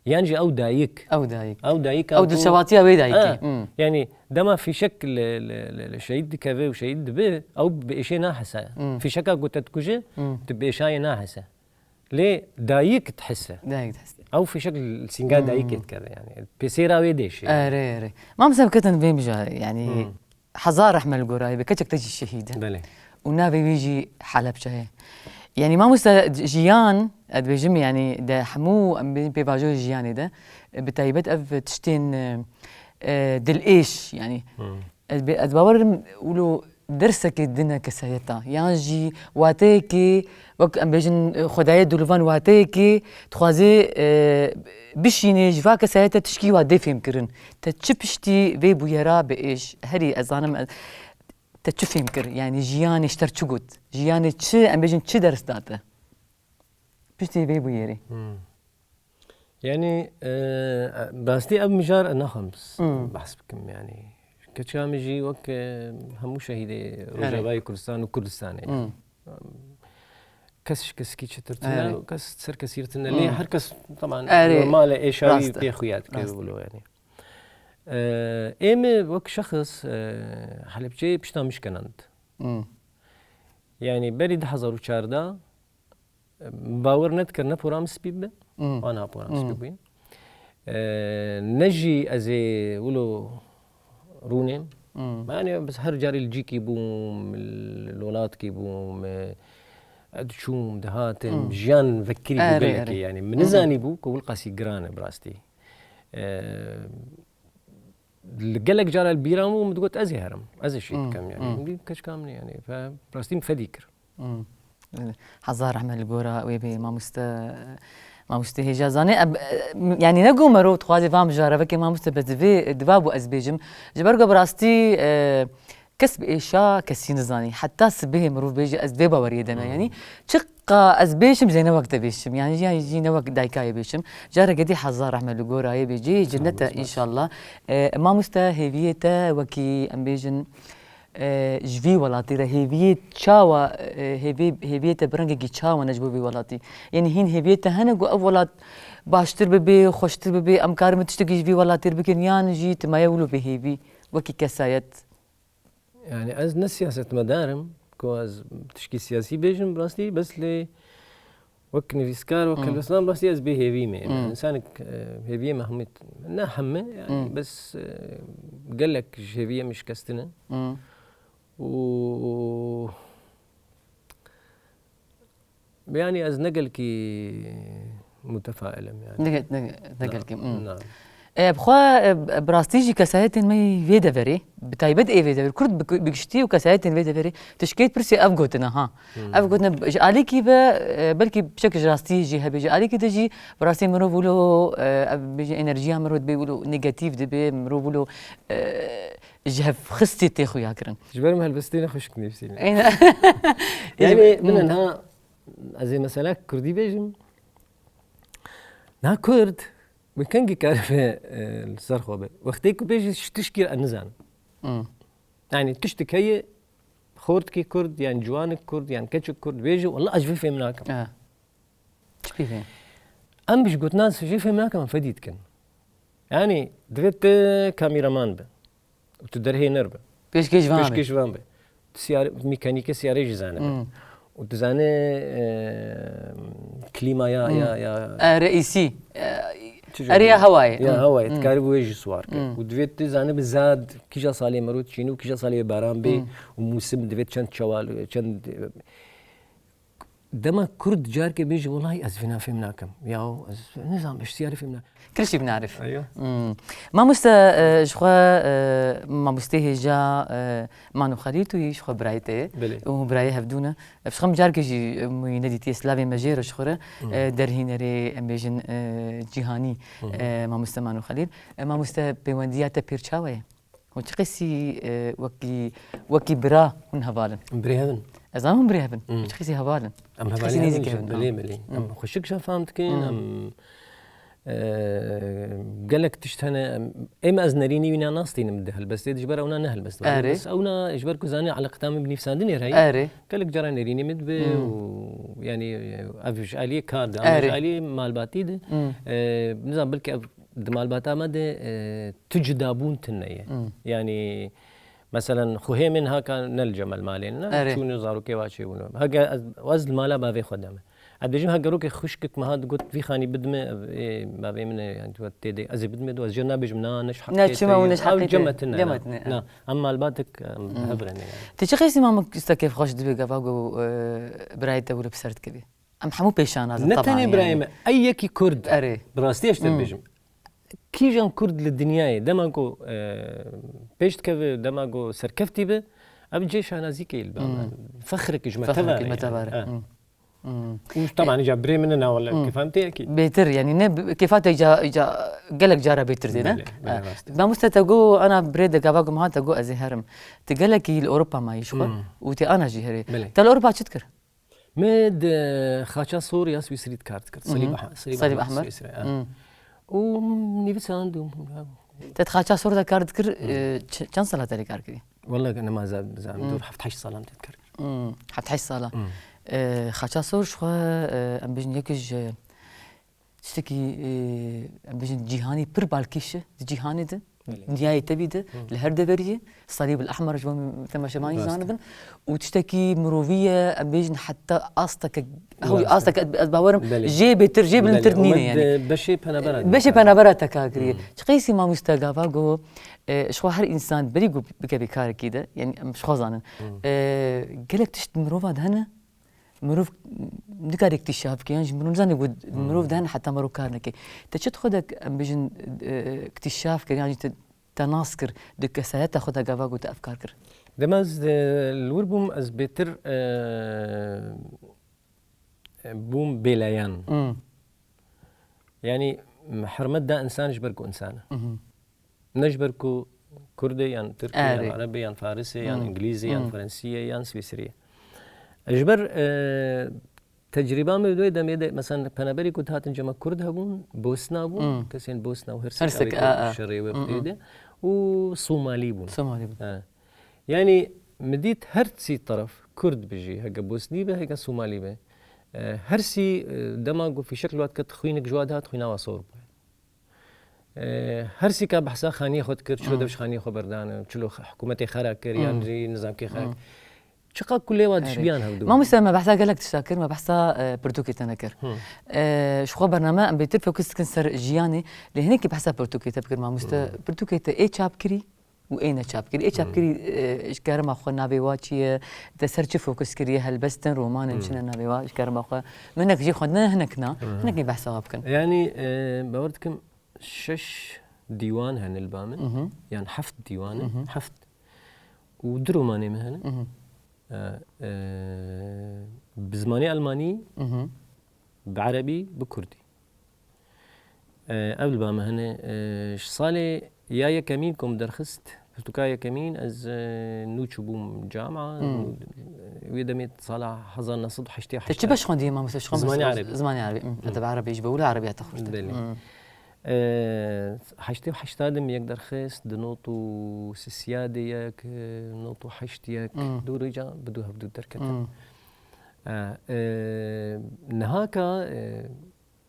Yan jî ew dayik. Ew dayik. Ew dayik Ew ku dilşewatiya wê dayikê. Ha, Hmm. yani dema fîşek li, li, li, li şehîd dikeve û şehîd dibe, ew bi êşê nahese. Hmm. Fîşeka ku te dikuje, Hmm. tu bi êşayê nahese. Lê dayik dihese. Dayik dihese. Ew fîşek li sînga Hmm. dayikê dikeve yani. Pêsêra wê dêşe. Erê, erê. Mam, em ketin vê mijara, yani Hmm. Hezar rehme li gorayê be, keçek te jî şehîd e. Belê. Û navê wî jî Helebçe ye. Yanî mamoste, jiyan, ez dibêjim, yanî de hemû em bê pêvajoyê jiyanê de, bi taybet ev tiştên, e, e, dilêş, yanî Hmm. ez bê-, ez bawer im wilo dersekê din e kesayeta. Yan jî wateyekê, wek em bêjin, e, xwedayê dûlivan wateyekê dixwaze, e, bişînê ji va kesayeta tişkî wa dê fêmkirin. Te çi piştî vê bûyera bi êş, herî ez zanim, e, te çi fêm kir? Yanî jiyanê ji te re çi got? Jiyanê çi, em bêjin çi ders da te? Piştî vê bûyerê. Hmm. Yanî, e, bi rastî ev mijar ez naxwazim Hmm. behs bikim yanî. Keçika min jî wek, e, hemû şehîdê Erê. Rojavayê Kurdistan û Kurdistanê. Hmm. Kes ji kesikî çitir tune, Erê. kes ser kesî tune. Hmm. Lê her kes, teman, Erê. normal e, êşa wî Rast e. pê xuya dike Rast. wilo yanî. Ee, ê min wek şexs, e, Helebçeyê pişta min şikenand. Hmm. Yanî berî du hezar û çardeh, e, bawer nedikir ne pora min spî bibe, Hmm. wana pora min Hmm. spî bûye. Ee, ne jî ez ê wilo rûnêm. Hmm. Yanî biz her carî li cîkî bûm, li welatkî bûm, e, diçûm, dihatim, Hmm. jiyan vekirî bû Erê, gelekî erê. yanî. Min Hmm. nizanî bû ku wilqasî giran e bi rastî. Ee, li gelek cara li bîra min bû, min digot, "Ez ê herim, ez ê şehîd Hmm, bikim," yani. hmm. Min dî keçika min e, yani. Fe, rastî min fedî kir. Hmm. Hezar rehmet li gora wê bê mamoste, mamoste hêja zanê. Em, em, yani ne ku merov dixwaze va mijara vekê mamoste be divê, diva bû ez bêjim. Ji ber ku bi rastî, e, Kes bi êşa kesî nizanî. Heta sibihê mirov bêje, ez vê baweriyê de me. Hmm. Yanî çiqa ez bêşim, jê ne wek te bêşim. Yanî, yanî jî ne wek dayikayê bêşim. Careke dî hezar rehme li gorayê bê, cihê Sağ ol, cennet e sağ ol. înşallah. E, mamoste, hêviyê te wekî em bêjin, e, ji vî welatî re hêviyê çawa, e, hêviyê, hêviyê te bi rengekî çawa ne ji bo vî welatî? Yanî hîn hêviyê te hene ku ev welat baştir bibe, xweştir bibe, em karin tiştekî ji vî welatî re bikin, yan jî tu maye wilo bêhêvî wekî kesayet? Yani ez ne siyasetmedar im ku ez tişkî siyasî bêjim, bi rastî, bes lê wek nivîskar, wek Hmm. helbestvan, bi rastî ez bê hêvî me. Hmm. Însanek, e, hêviyê me hemî, ne hemî, yani Hmm. bes, e, gelek ji hêviyê min şikestin e. Hmm. Û Yani ez ne gelkî mutefail im yani. Ne ge-, ne ge-, ne Na, gelkî, hmm. na. E, bi xwe, e, bi rastî jî kesayetên me yê vê deverê, bi taybet ê vê deverê, Kurd bi, bi giştî û kesayetên vê deverê, tişkê pirsê ev gotine ha. Hmm. Ev gotine, ji alîkî ve, e, belkî piçek ji rastî jî hebe, ji alîkî de jî bi rastî mirov wilo, e, ev bêje enerjiya mirov dibe wilo negatîf dibe, mirov wilo, e, ji hevxistê tê xuya kirin. Ji ber min helbestê ne xweşik nivîsîne. Aynen. Yani Hmm. min ha ez ê mesela kurdî bêjim. Na kurd, min kengî karibe, e, li ser xwe be. Wextê ku bêjî ji tişkî re nizanim. Hmm. Yani tiştik heye, xortikê kurd, yan ciwanik kurd, yan keçik kurd bêjî, wallah ez ji vê fêm nakim. Ha. Çi pê? Em bi ji gotina jê fêm nakim, em fedî dikin. Yani divê tu kameraman be. Û tu derhêner be. Pêşkêşvan be. Pêşkêşvan be. Tu siyare, mekanîkê siyarê jî zane be. Hmm. Û tu zane, e, klîma ya, Hmm. ya, ya E, reîsî. E, Çi erê ya jî? hewayê. Ya Hmm. hewayê. Hmm. Tu karî wê jî siwar ke. Hmm. Û divê tu zane bi zad kîja salê merût çîn û kîja salê baran bê Hmm. û mûsim divê çend çewal, çend Dema Kurd carke bêje, "Welahî ez vîna fêm nakim." Ya ez nizam, ez siyarî fêm nakim. Kil şî binarif. Eywa. Hmm. Mamoste, e, ji xwe, e, mamostê hêja, e, Mano Xelîl, tu yî ji xwe birayê te ye. Belê. Û birayê hevdû ne. Ji xwe min carke jî, e, min wî nedîtiye, silavê me jê re ji xwe re, Hmm. e, derhînerê, em bêjin, e, cîhanî, Hmm. e, mamoste Mano Xelîl. E, mamoste, pêwendiya te pêr çawa ye? Hûn çi qasî, e, wekî, wekî bira hûn heval in? Birêhev in. Ez zanim hûn birê hev in. Hmm. Çi qîsî heval in. Em hevalî nêzîk hev in, belê, belê. Hmm. Em xweşik jî fam dikin, hmm, em, e, gelek tişt hene, em, êm ez nerînî wîna nastînim di helbestê, ji ber ewna ne helbest. Erê. Bes ewna ji ber ku zanî eleqeta min bi nivîsandinê re heye. Erê. Gelek cara nerînî min dibe, hmm, û, yanî, ev ji aliyê kar de, ama, erê, ji aliyê malbatî de, hmm, e, nizam belkî ev di malbata me de, e, tu cudabûn tune ye. Hmm. Yanî, Meselen, xwehê min haka ne li cem malê ne, erê, çûne zarokê wa çêbûne. Heke ez, ez li mala bavê xwe de me. Ez dibêjim, heke rokê xwişkek me hat got, vî xanî bidime, ev, ê, bavê min e, yani, tu tê de, ez ê bidime, ez jê nabêjim, na, ne ji heqê te ye. Ne çima û ne ji heqê te ye. Cem me tine, cem me tine, na. Em malbatek, em, hmm, hev re ne yani. Tu çi qîsî mamoste kêfxweş dibî gava ku, e, birayê te wilo bi ser dikevî? Em hemû pêşanaz in, ne tenê birayê me, ey yekî Kurd. Erê. Bi rastî ez te dibêjim. Kîjan Kurd li dinyayê dema ku, e, pêş dikeve, dema ku serkeftî be, ev cê şanazîkê li ba me. Hmm. Fexrek ji me teva ye. Fexrek ji me teva ye. Ha. Hmm. Hmm. Û taban, e, îca birê min e, na wele, hmm, kêfa min tê yekî. Bêtir, yani ne bi-, kêfa te îca, îca gelek cara bêtir tê, ne? Belê, belê, ha, rast e. Mamoste te got, ana birê de gava ku me hat te got ez ê herim. Tu gelekî li Ewropa mayî ji xwe, hmm, û tu ana jî herê. Belê. Te li Ewropa çi dikir? Me di Xaça Sor ya Swîsrî de kar dikir. Hmm. Salîb Ahmed, Salîb Ahmed. Swîsrî, ha. Hmm. Û nivîsand û... Te di Xaça Sor de kar dikir, hmm, e, ç-, çend sala te lê kar kirî? Wele nema zan, zan, hmm, dûr heft heşt salan te kar kir. Hmm, heft heşt sala. Hmm. E, Xaça Sor ji xwe, e, em bêjin yek ji Tiştekî, e, em bêjin cîhanî pir balkêş e di cîhanê de. Belê. Dinyayê tevî de, hı, li her deveriyê. Salîb el Ehmer ji bo temaşevan jî, rast e, zanibin. Û tiştekî mirovî ye, em bêjin heta asteke, rast e, hewî asteke, ez, ez bawerim, belê, jê bêtir, jê bilindtir, belê, nîne yani. Beşê penabera, beşê penabera te kar kiriye. Hı. Çi qeysî mamoste gava got, e, ji xwe her însan berî ku bikevî karekî de, yani em ji xwe zanin. Hı. E, gelek tişt mirova de hene, Mirov nikare îktîşaf bike, yan jî mirov nizane ku, hmm, mirov dihene heta mero kar neke. Te çi di xwe de, em bêjin, e, îktîşaf kir, yan jî te, te nas kir, di kesayeta xwe de gava ku te ev kar kir? Dema ez, e, li wir bûm, ez bêtir, e, e, bûm bêleyan. Hmm. Yanî, me hurmet da însan ji ber ku însan e. Mhm. Ne ji ber ku Kurd e, yan Tirk e, yan, erê, Ereb e, yan Faris e, yan, hmm, Îngilîz e, yan, hmm, Frensî ye, yan Swîsrî ye. Ji ber, e, tecrîba me di wê demê de, mesela, penaberî ku dihatin cema Kurd hebûn, Bosna bûn, hmm, kesên Bosna û Hersek, Hersek, ew ê, a, a, ku şerê wê, hmm, bidê de, û Somalî bûn. Somalî bûn. He. Yanî, min dît her sî teref, Kurd bijî, heke Bosnî be, heke Somalî be. E, her sî, e, dema ku fîşek li we diket, xwînek ji we dihat, xwîna we sor bûye. E, her sî ka behsa xaniyê xwe dikir, çilo, hmm, dev ji xaniyê xwe berdane, çilo x-, hikûmetê xera kir, yan, hmm, jî nizamkê xera kir. Hmm. Çiqa ku lê wa, erê, dişibiyan hevdû. Mamoste, me behsa gelek tişta kir, me behsa, e, pirtûkê te nekir. Hmm. E, ji xwe bername em bêtir fokus dikin ser jiyanê, lê hinekî behsa pirtûkê te bikir, mamoste. Hmm. Pirtûkê te ê çap kirî û ê neçap kirî. Ê çap, hmm, kirî, e, ji kerema xwe navê wa çi ye? Te ser çi fokus kiriye? Helbest in, roman in, hmm, çi ne navê wa ji kerema xwe? Min hinek jê xwendine, hinek na. Hmm. Hinek nê behsa wa bikin. Yanî, e, bawer dikim şeş dîwan hene li ba min. Mhm. Yan heft dîwan in. Mhm. Heft. Û du romanê min hene. Mhm. E, e, bi zimanê elmanî, mhm, bi erebî, bi kurdî. E, ev li ba me hene, e, ji salê ya yekemîn ku min derxist, pirtûka yekemîn, ez, e, nû çûbûm cama, hmm, wê demê sala hezar neh sed û heştê û heşt. Te çi beş xwendiye, mamoste? Ji xwe zimanê erebî. Zimanê erebî. Hmm. Hmm. Edeb erebî, ji bo wilo erebiya te xweş dibî. Belê. Hmm. E, heştê û heşt de min yek derxist, di not û sisiya de yek, e, not û heşt yek, hmm, dû rêca bi dû hevdû derketin. Hmm. E, e, niha ka, e,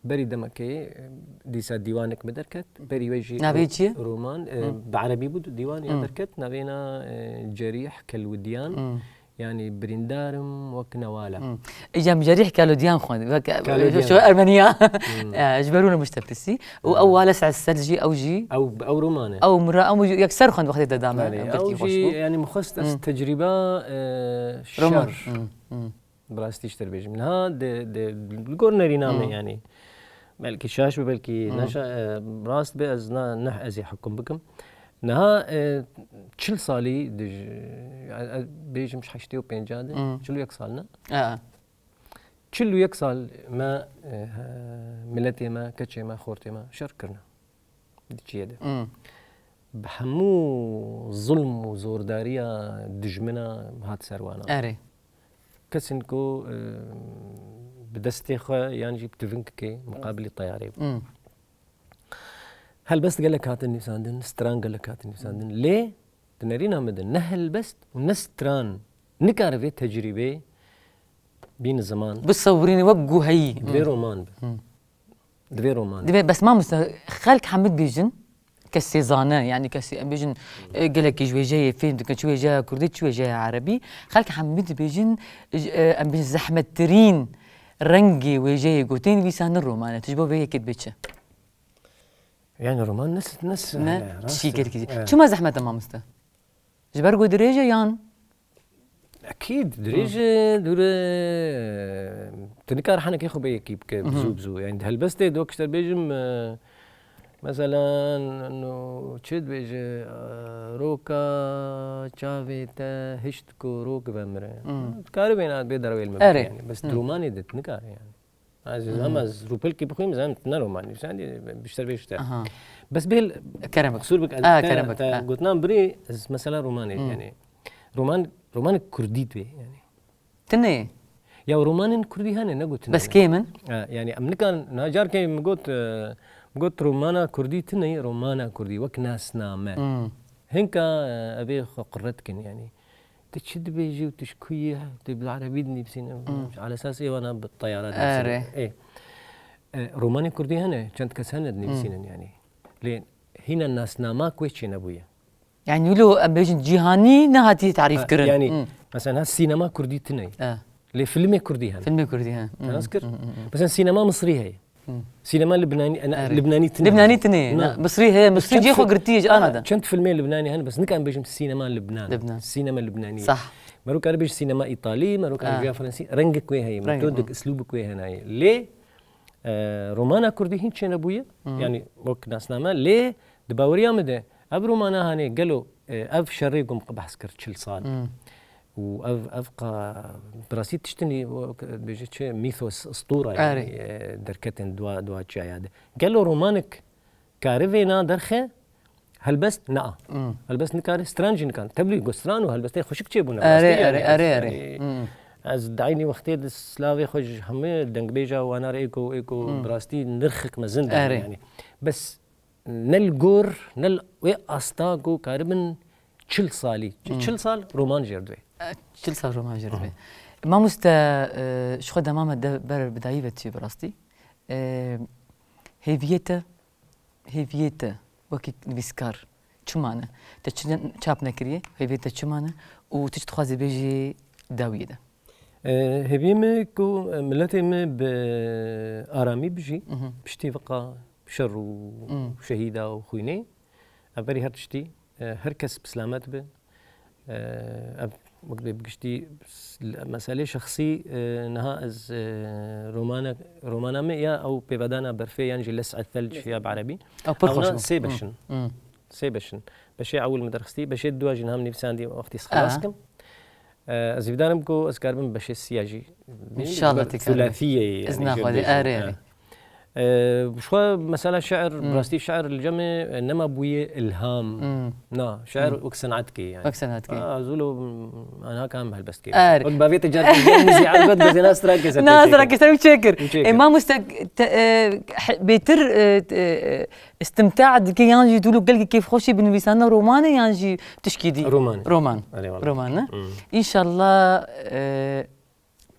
Berî demekê, e, dîsa dîwanek min derket. Berî wê jî... Navê ro-, çi ye? Roman, e, hı, bi erebî bû, dîwan ya, hı, derket. Navê na, e, Cerîh Kelwidyan. Hı. Yanî birîndarim wek newala. Hı. Îca min Cerîh Kelwidyan xwend. Wek, e, Kelwidyan. Şu Ermeniya. Hı. E, ji ber wilo min ji te pirsî. Û, hı, ew Wale Se'd Sel jî, ew jî. Ew, ew roman e. Ew min re, ew yekser xwend wextê te da me. Belê. Belkî xweş bû. Ew jî, yanî min xwest ez, hı, tecrîba, e, roman, şer. Hı, hı. Bi rastî ji te re bêjim. Niha di, di, li gor nerîna me, hmm, yanî. Belkî şaş be, belkî, hmm, neşa-, e, rast be, ez na, neh ez ê hukm bikim. Niha, e, çil salî dij-, e, e, bêjim ji heştê û pênca de, hmm, çil û yek sal ne? E. Çil û yek sal me, e, he, miletê me, keçê me, xortê me şer kirine. Di çiyê de. Hmm. Bi hemû zulm û zordariya dijmina hat ser wana. Erê. kesên ku, e, bi destê xwe yan jî bi tivingkê muqabilî teyarê bû. Hmm. Helbest gelek hatin nivîsandin, stran gelek hatin nivîsandin. Lê di nerîna min de ne helbest û ne stran nikare vê tecrîbê bîne ziman. Bisewirîne wek guheyî. Divê Hmm. roman be. Hmm. Divê roman. Divê, bes mamoste, xelk hemû dibêjin, kesê zane, yanî kesê, em bêjin, e, gelekî ji wêjeyê fêm dikin, çi wêjeya kurdî, çi wêjeya erebî. Xelk hemû dibêjin, e, em bêjin zehmettirîn rengê wêjeyê ku tê nivîsandin roman e. Tu ji bo vê yekê dibê çi? Yani roman ne, ne, Ne, ne, tiştî rast e. gelkî. Evet. Çima zehmet e mamoste? Ji ber ku dirêj e yan? Ekîd, dirêj e, dûr e, tu nikare henekê xwe bê yekî bike, bi zû, bi zû. Yani di helbestê dok ji te bêjim, e, mesela, no, çi dibêje, e, roka çavê te hişt ku rok vemire. Hmm. Dikare wê na bê derawêl me Erê. bike yani. Bes Hmm. di romanê de tu nikare yani. Ez, Hmm. ama ez rûpelkî bixwînim, ez em ne romanî, sen dî bişter bêşter. Aha. Bes bêl Kerem bik. Qisûr bik, Ah, te, kerem bik. te Ah. gotinan birî, ez mesela romanê, Hmm. yani. Roman, romanê kurdî dibê, yani. Tine. Ya romanên kurdî hene, ne gotin Bes hene. kêm in? Ha, yani em nikan, na carkê min got, e, min got romana kurdî tine, romana kurdî, wek nasname. Hmm. Hinka, e, evê xwe qurret kin, yani. Tu çi dibêjî û tu ji ku yî, tu bi erebî dinivîsîne, Hmm. ala esas ê wana bi teyara dinivîsîne. Erê. Ê. E, romanên kurdî hene, çend kes hene dinivîsînin Hmm. yani. Lê hîna nasnamak wê çênebûye. Yani wilo em bêjin cîhanî nehatiye tarîf Ha, kirin. yani, Hmm. mesela ha sînema kurdî tune ye. E. Lê filmê kurdî hene. Filmê kurdî hene. Hmm. Nas kir? Hmm, hmm, hmm. Mesela sînema misrî heye. Hmm. Sînema Libnanî, ena, Erê. Libnanî tine. Libnanî tine. Na. Na. Misrî heye, Misrî Çend cihê xwe fil-, girtiye ji ha, ana de. Çend filmê Libnanî hene, bes nikan bêjim sînema Libnan. Libnan. Sînema Libnanî. Sah. Mero kare bêj sînema Îtalî, mero kare Ha. bêj ya Fransî. Rengek wê heye, Rengek, metodek, hı. islûbek wê hene. Lê, e, romana kurdî hîn çênebûye. Hı. Yani wek nasname. Lê di baweriya min de ev romana hanê gelo, e, ev şerê ku min behs kir çil sal. Hı. Û ev, ev qa, bi rastî tiştinî, wek dibêje çi, mîthos, istûra, yani, Erê. e, derketin dua, dua çiyaya de. Gelo romanik kare vêna derxe, helbest na. Hmm. Helbest nikare, stran jî nikan. Tevlî ku stran û helbestê xweşik çêbûne. Erê, Rastî, yani, erê, erê, erê. yani, Hmm. ez di eynî wextê di slavê xwe ji hemû dengbêja wana re êko, êko Hmm. bi rastî nirxek mezin de Erê. yani. Bes ne li gor, ne li wê asta ku karibin çil salî. Çi-, Hmm. çil sal roman jê re divê. E, çil sal roman jê re divê. Hı hı. Mamoste, e, ji xwe dema me de ber bi dayî ve tî bi rastî. E, hêviyê te, hêviyê te wekî nivîskar çima ne? Te çi ne, çap nekiriye? Hêviyê te çima ne? Û tu çi dixwazî bêjî dawiyê de? E, hêviyê me ku, e, miletê me bi aramî bijî, Mhm. piştî viqa şer û Mhm. şehîda û xwînê. Ev berî her tiştî, e, her kes bi silamet be. E, ev wek bê bi giştî s-, meselê şexsî, e, niha ez, e, romana, romana me ya ew pêvedana berfê yan jî Les'e Thelc ya bi erebî. Ew pir Ewna xweş bû. sê beş Hmm. in. Hmm. Sê beş in. Beşê ewil min derxistî, beşê dua jî niha min nivîsandî wextî Aha. xelas kim. E, ez hîvdar im ku ez karibim beşê siya jî. İnşallah tekrar. Thulathiyê, yani, Izna jê Xwedê, bêjin. erê, Ha. erê. E, ji xwe mesela şiir, Hmm. bi rastî şiir li cem me, e, nema bûye ilham. Hmm. Na, şiir Hmm. wek senatkê, yani. Wek senatkê. Ha, zulo, m, anha kam helbest kê. Erê. Wek bavê ticaret, muzî elbet, bes na stran kê ser Na tê stran çêkir. kê ser çêkir. Çêkir. E, mamoste, te, e, he-, bêtir, e, te, e, istimta dike yan jî tu gelkî kêfxweşî bi nivîsandina romanê yan jî tişkî dî? Romanê. Roman. Erê, wala. Roman, ne? Hmm. Înşallah, e,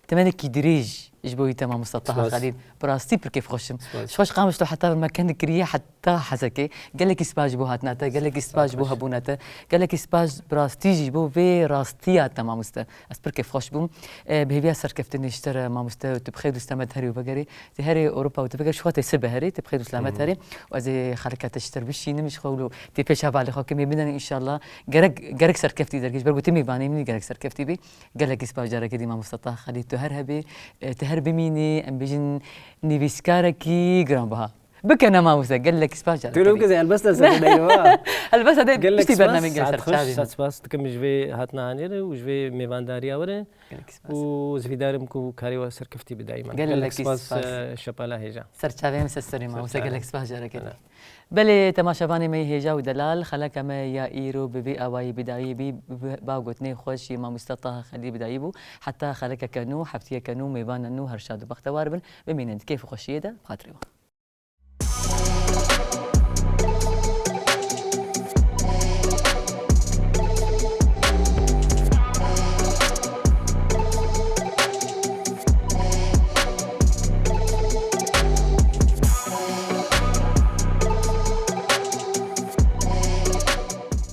temenekî dirêj ji bo wî te mamosta Taha Spas. Xelîl. Bi rastî pir kêfxweş im. Spas. Ji xwe ji qamişlo heta me kend kiriye heta hezekê. Gelekî spas ji bo hatina te, gelekî spas ji bo Spas. hebûna te. Gelekî spas bi rastî jî ji bo vê rastiya te mamoste. Ez pir kêfxweş bûm. E, bi hêviya serkeftinê ji te re mamoste, tu bi xêr û selamet herî û vegerî. Tê herê Ewropa û tê vegerî, ji xwe tê sibê herê, tê bi xêr û selamet Hmm. herê. Û ez ê xeleka te ji te re bişînim, ji xwe wilo tê pêş hevalê xwe kimê bidin înşallah. Gerek, gerek serkeftî derkê, ji ber ku tê mêvanê min ê gerek serkeftî bî. Gelekî spas carekê dî mamosta Taha Xelîl, tu her hebî, e, tu her bimînî, em bêjin nivîskarekî giranbiha. Bikene mamoste, gelek spas. Tu ne bikeze, helbesta ser dayê wa. Helbesta de Gelek piştî spas, bernameyê gel saet xweş, serçavê. saet spas dikim ji vê hatina hanê re û ji vê mêvandarîya we re. Gelek spas. Û ez hîvîdar im ku karê we serkeftî bidayî me. Gelek Gelek spas, spas. E, şepala hêja. Serçavê me ser serê mamoste, Serçavê. Gelek spas carekê Helal. dî. Belê, temaşevanê me yê hêja û delal, xeleka me ya îro bi vî awayî bidayî bî, bi ba gotinê xweş yê mamoste Taha Xelî bidayî bû. Heta xelekeke nû, heftiyeke nû, mêvana nû, her şad û bextewar bin. Bimînin di kêf û xweşiyê de, bi xatirê we.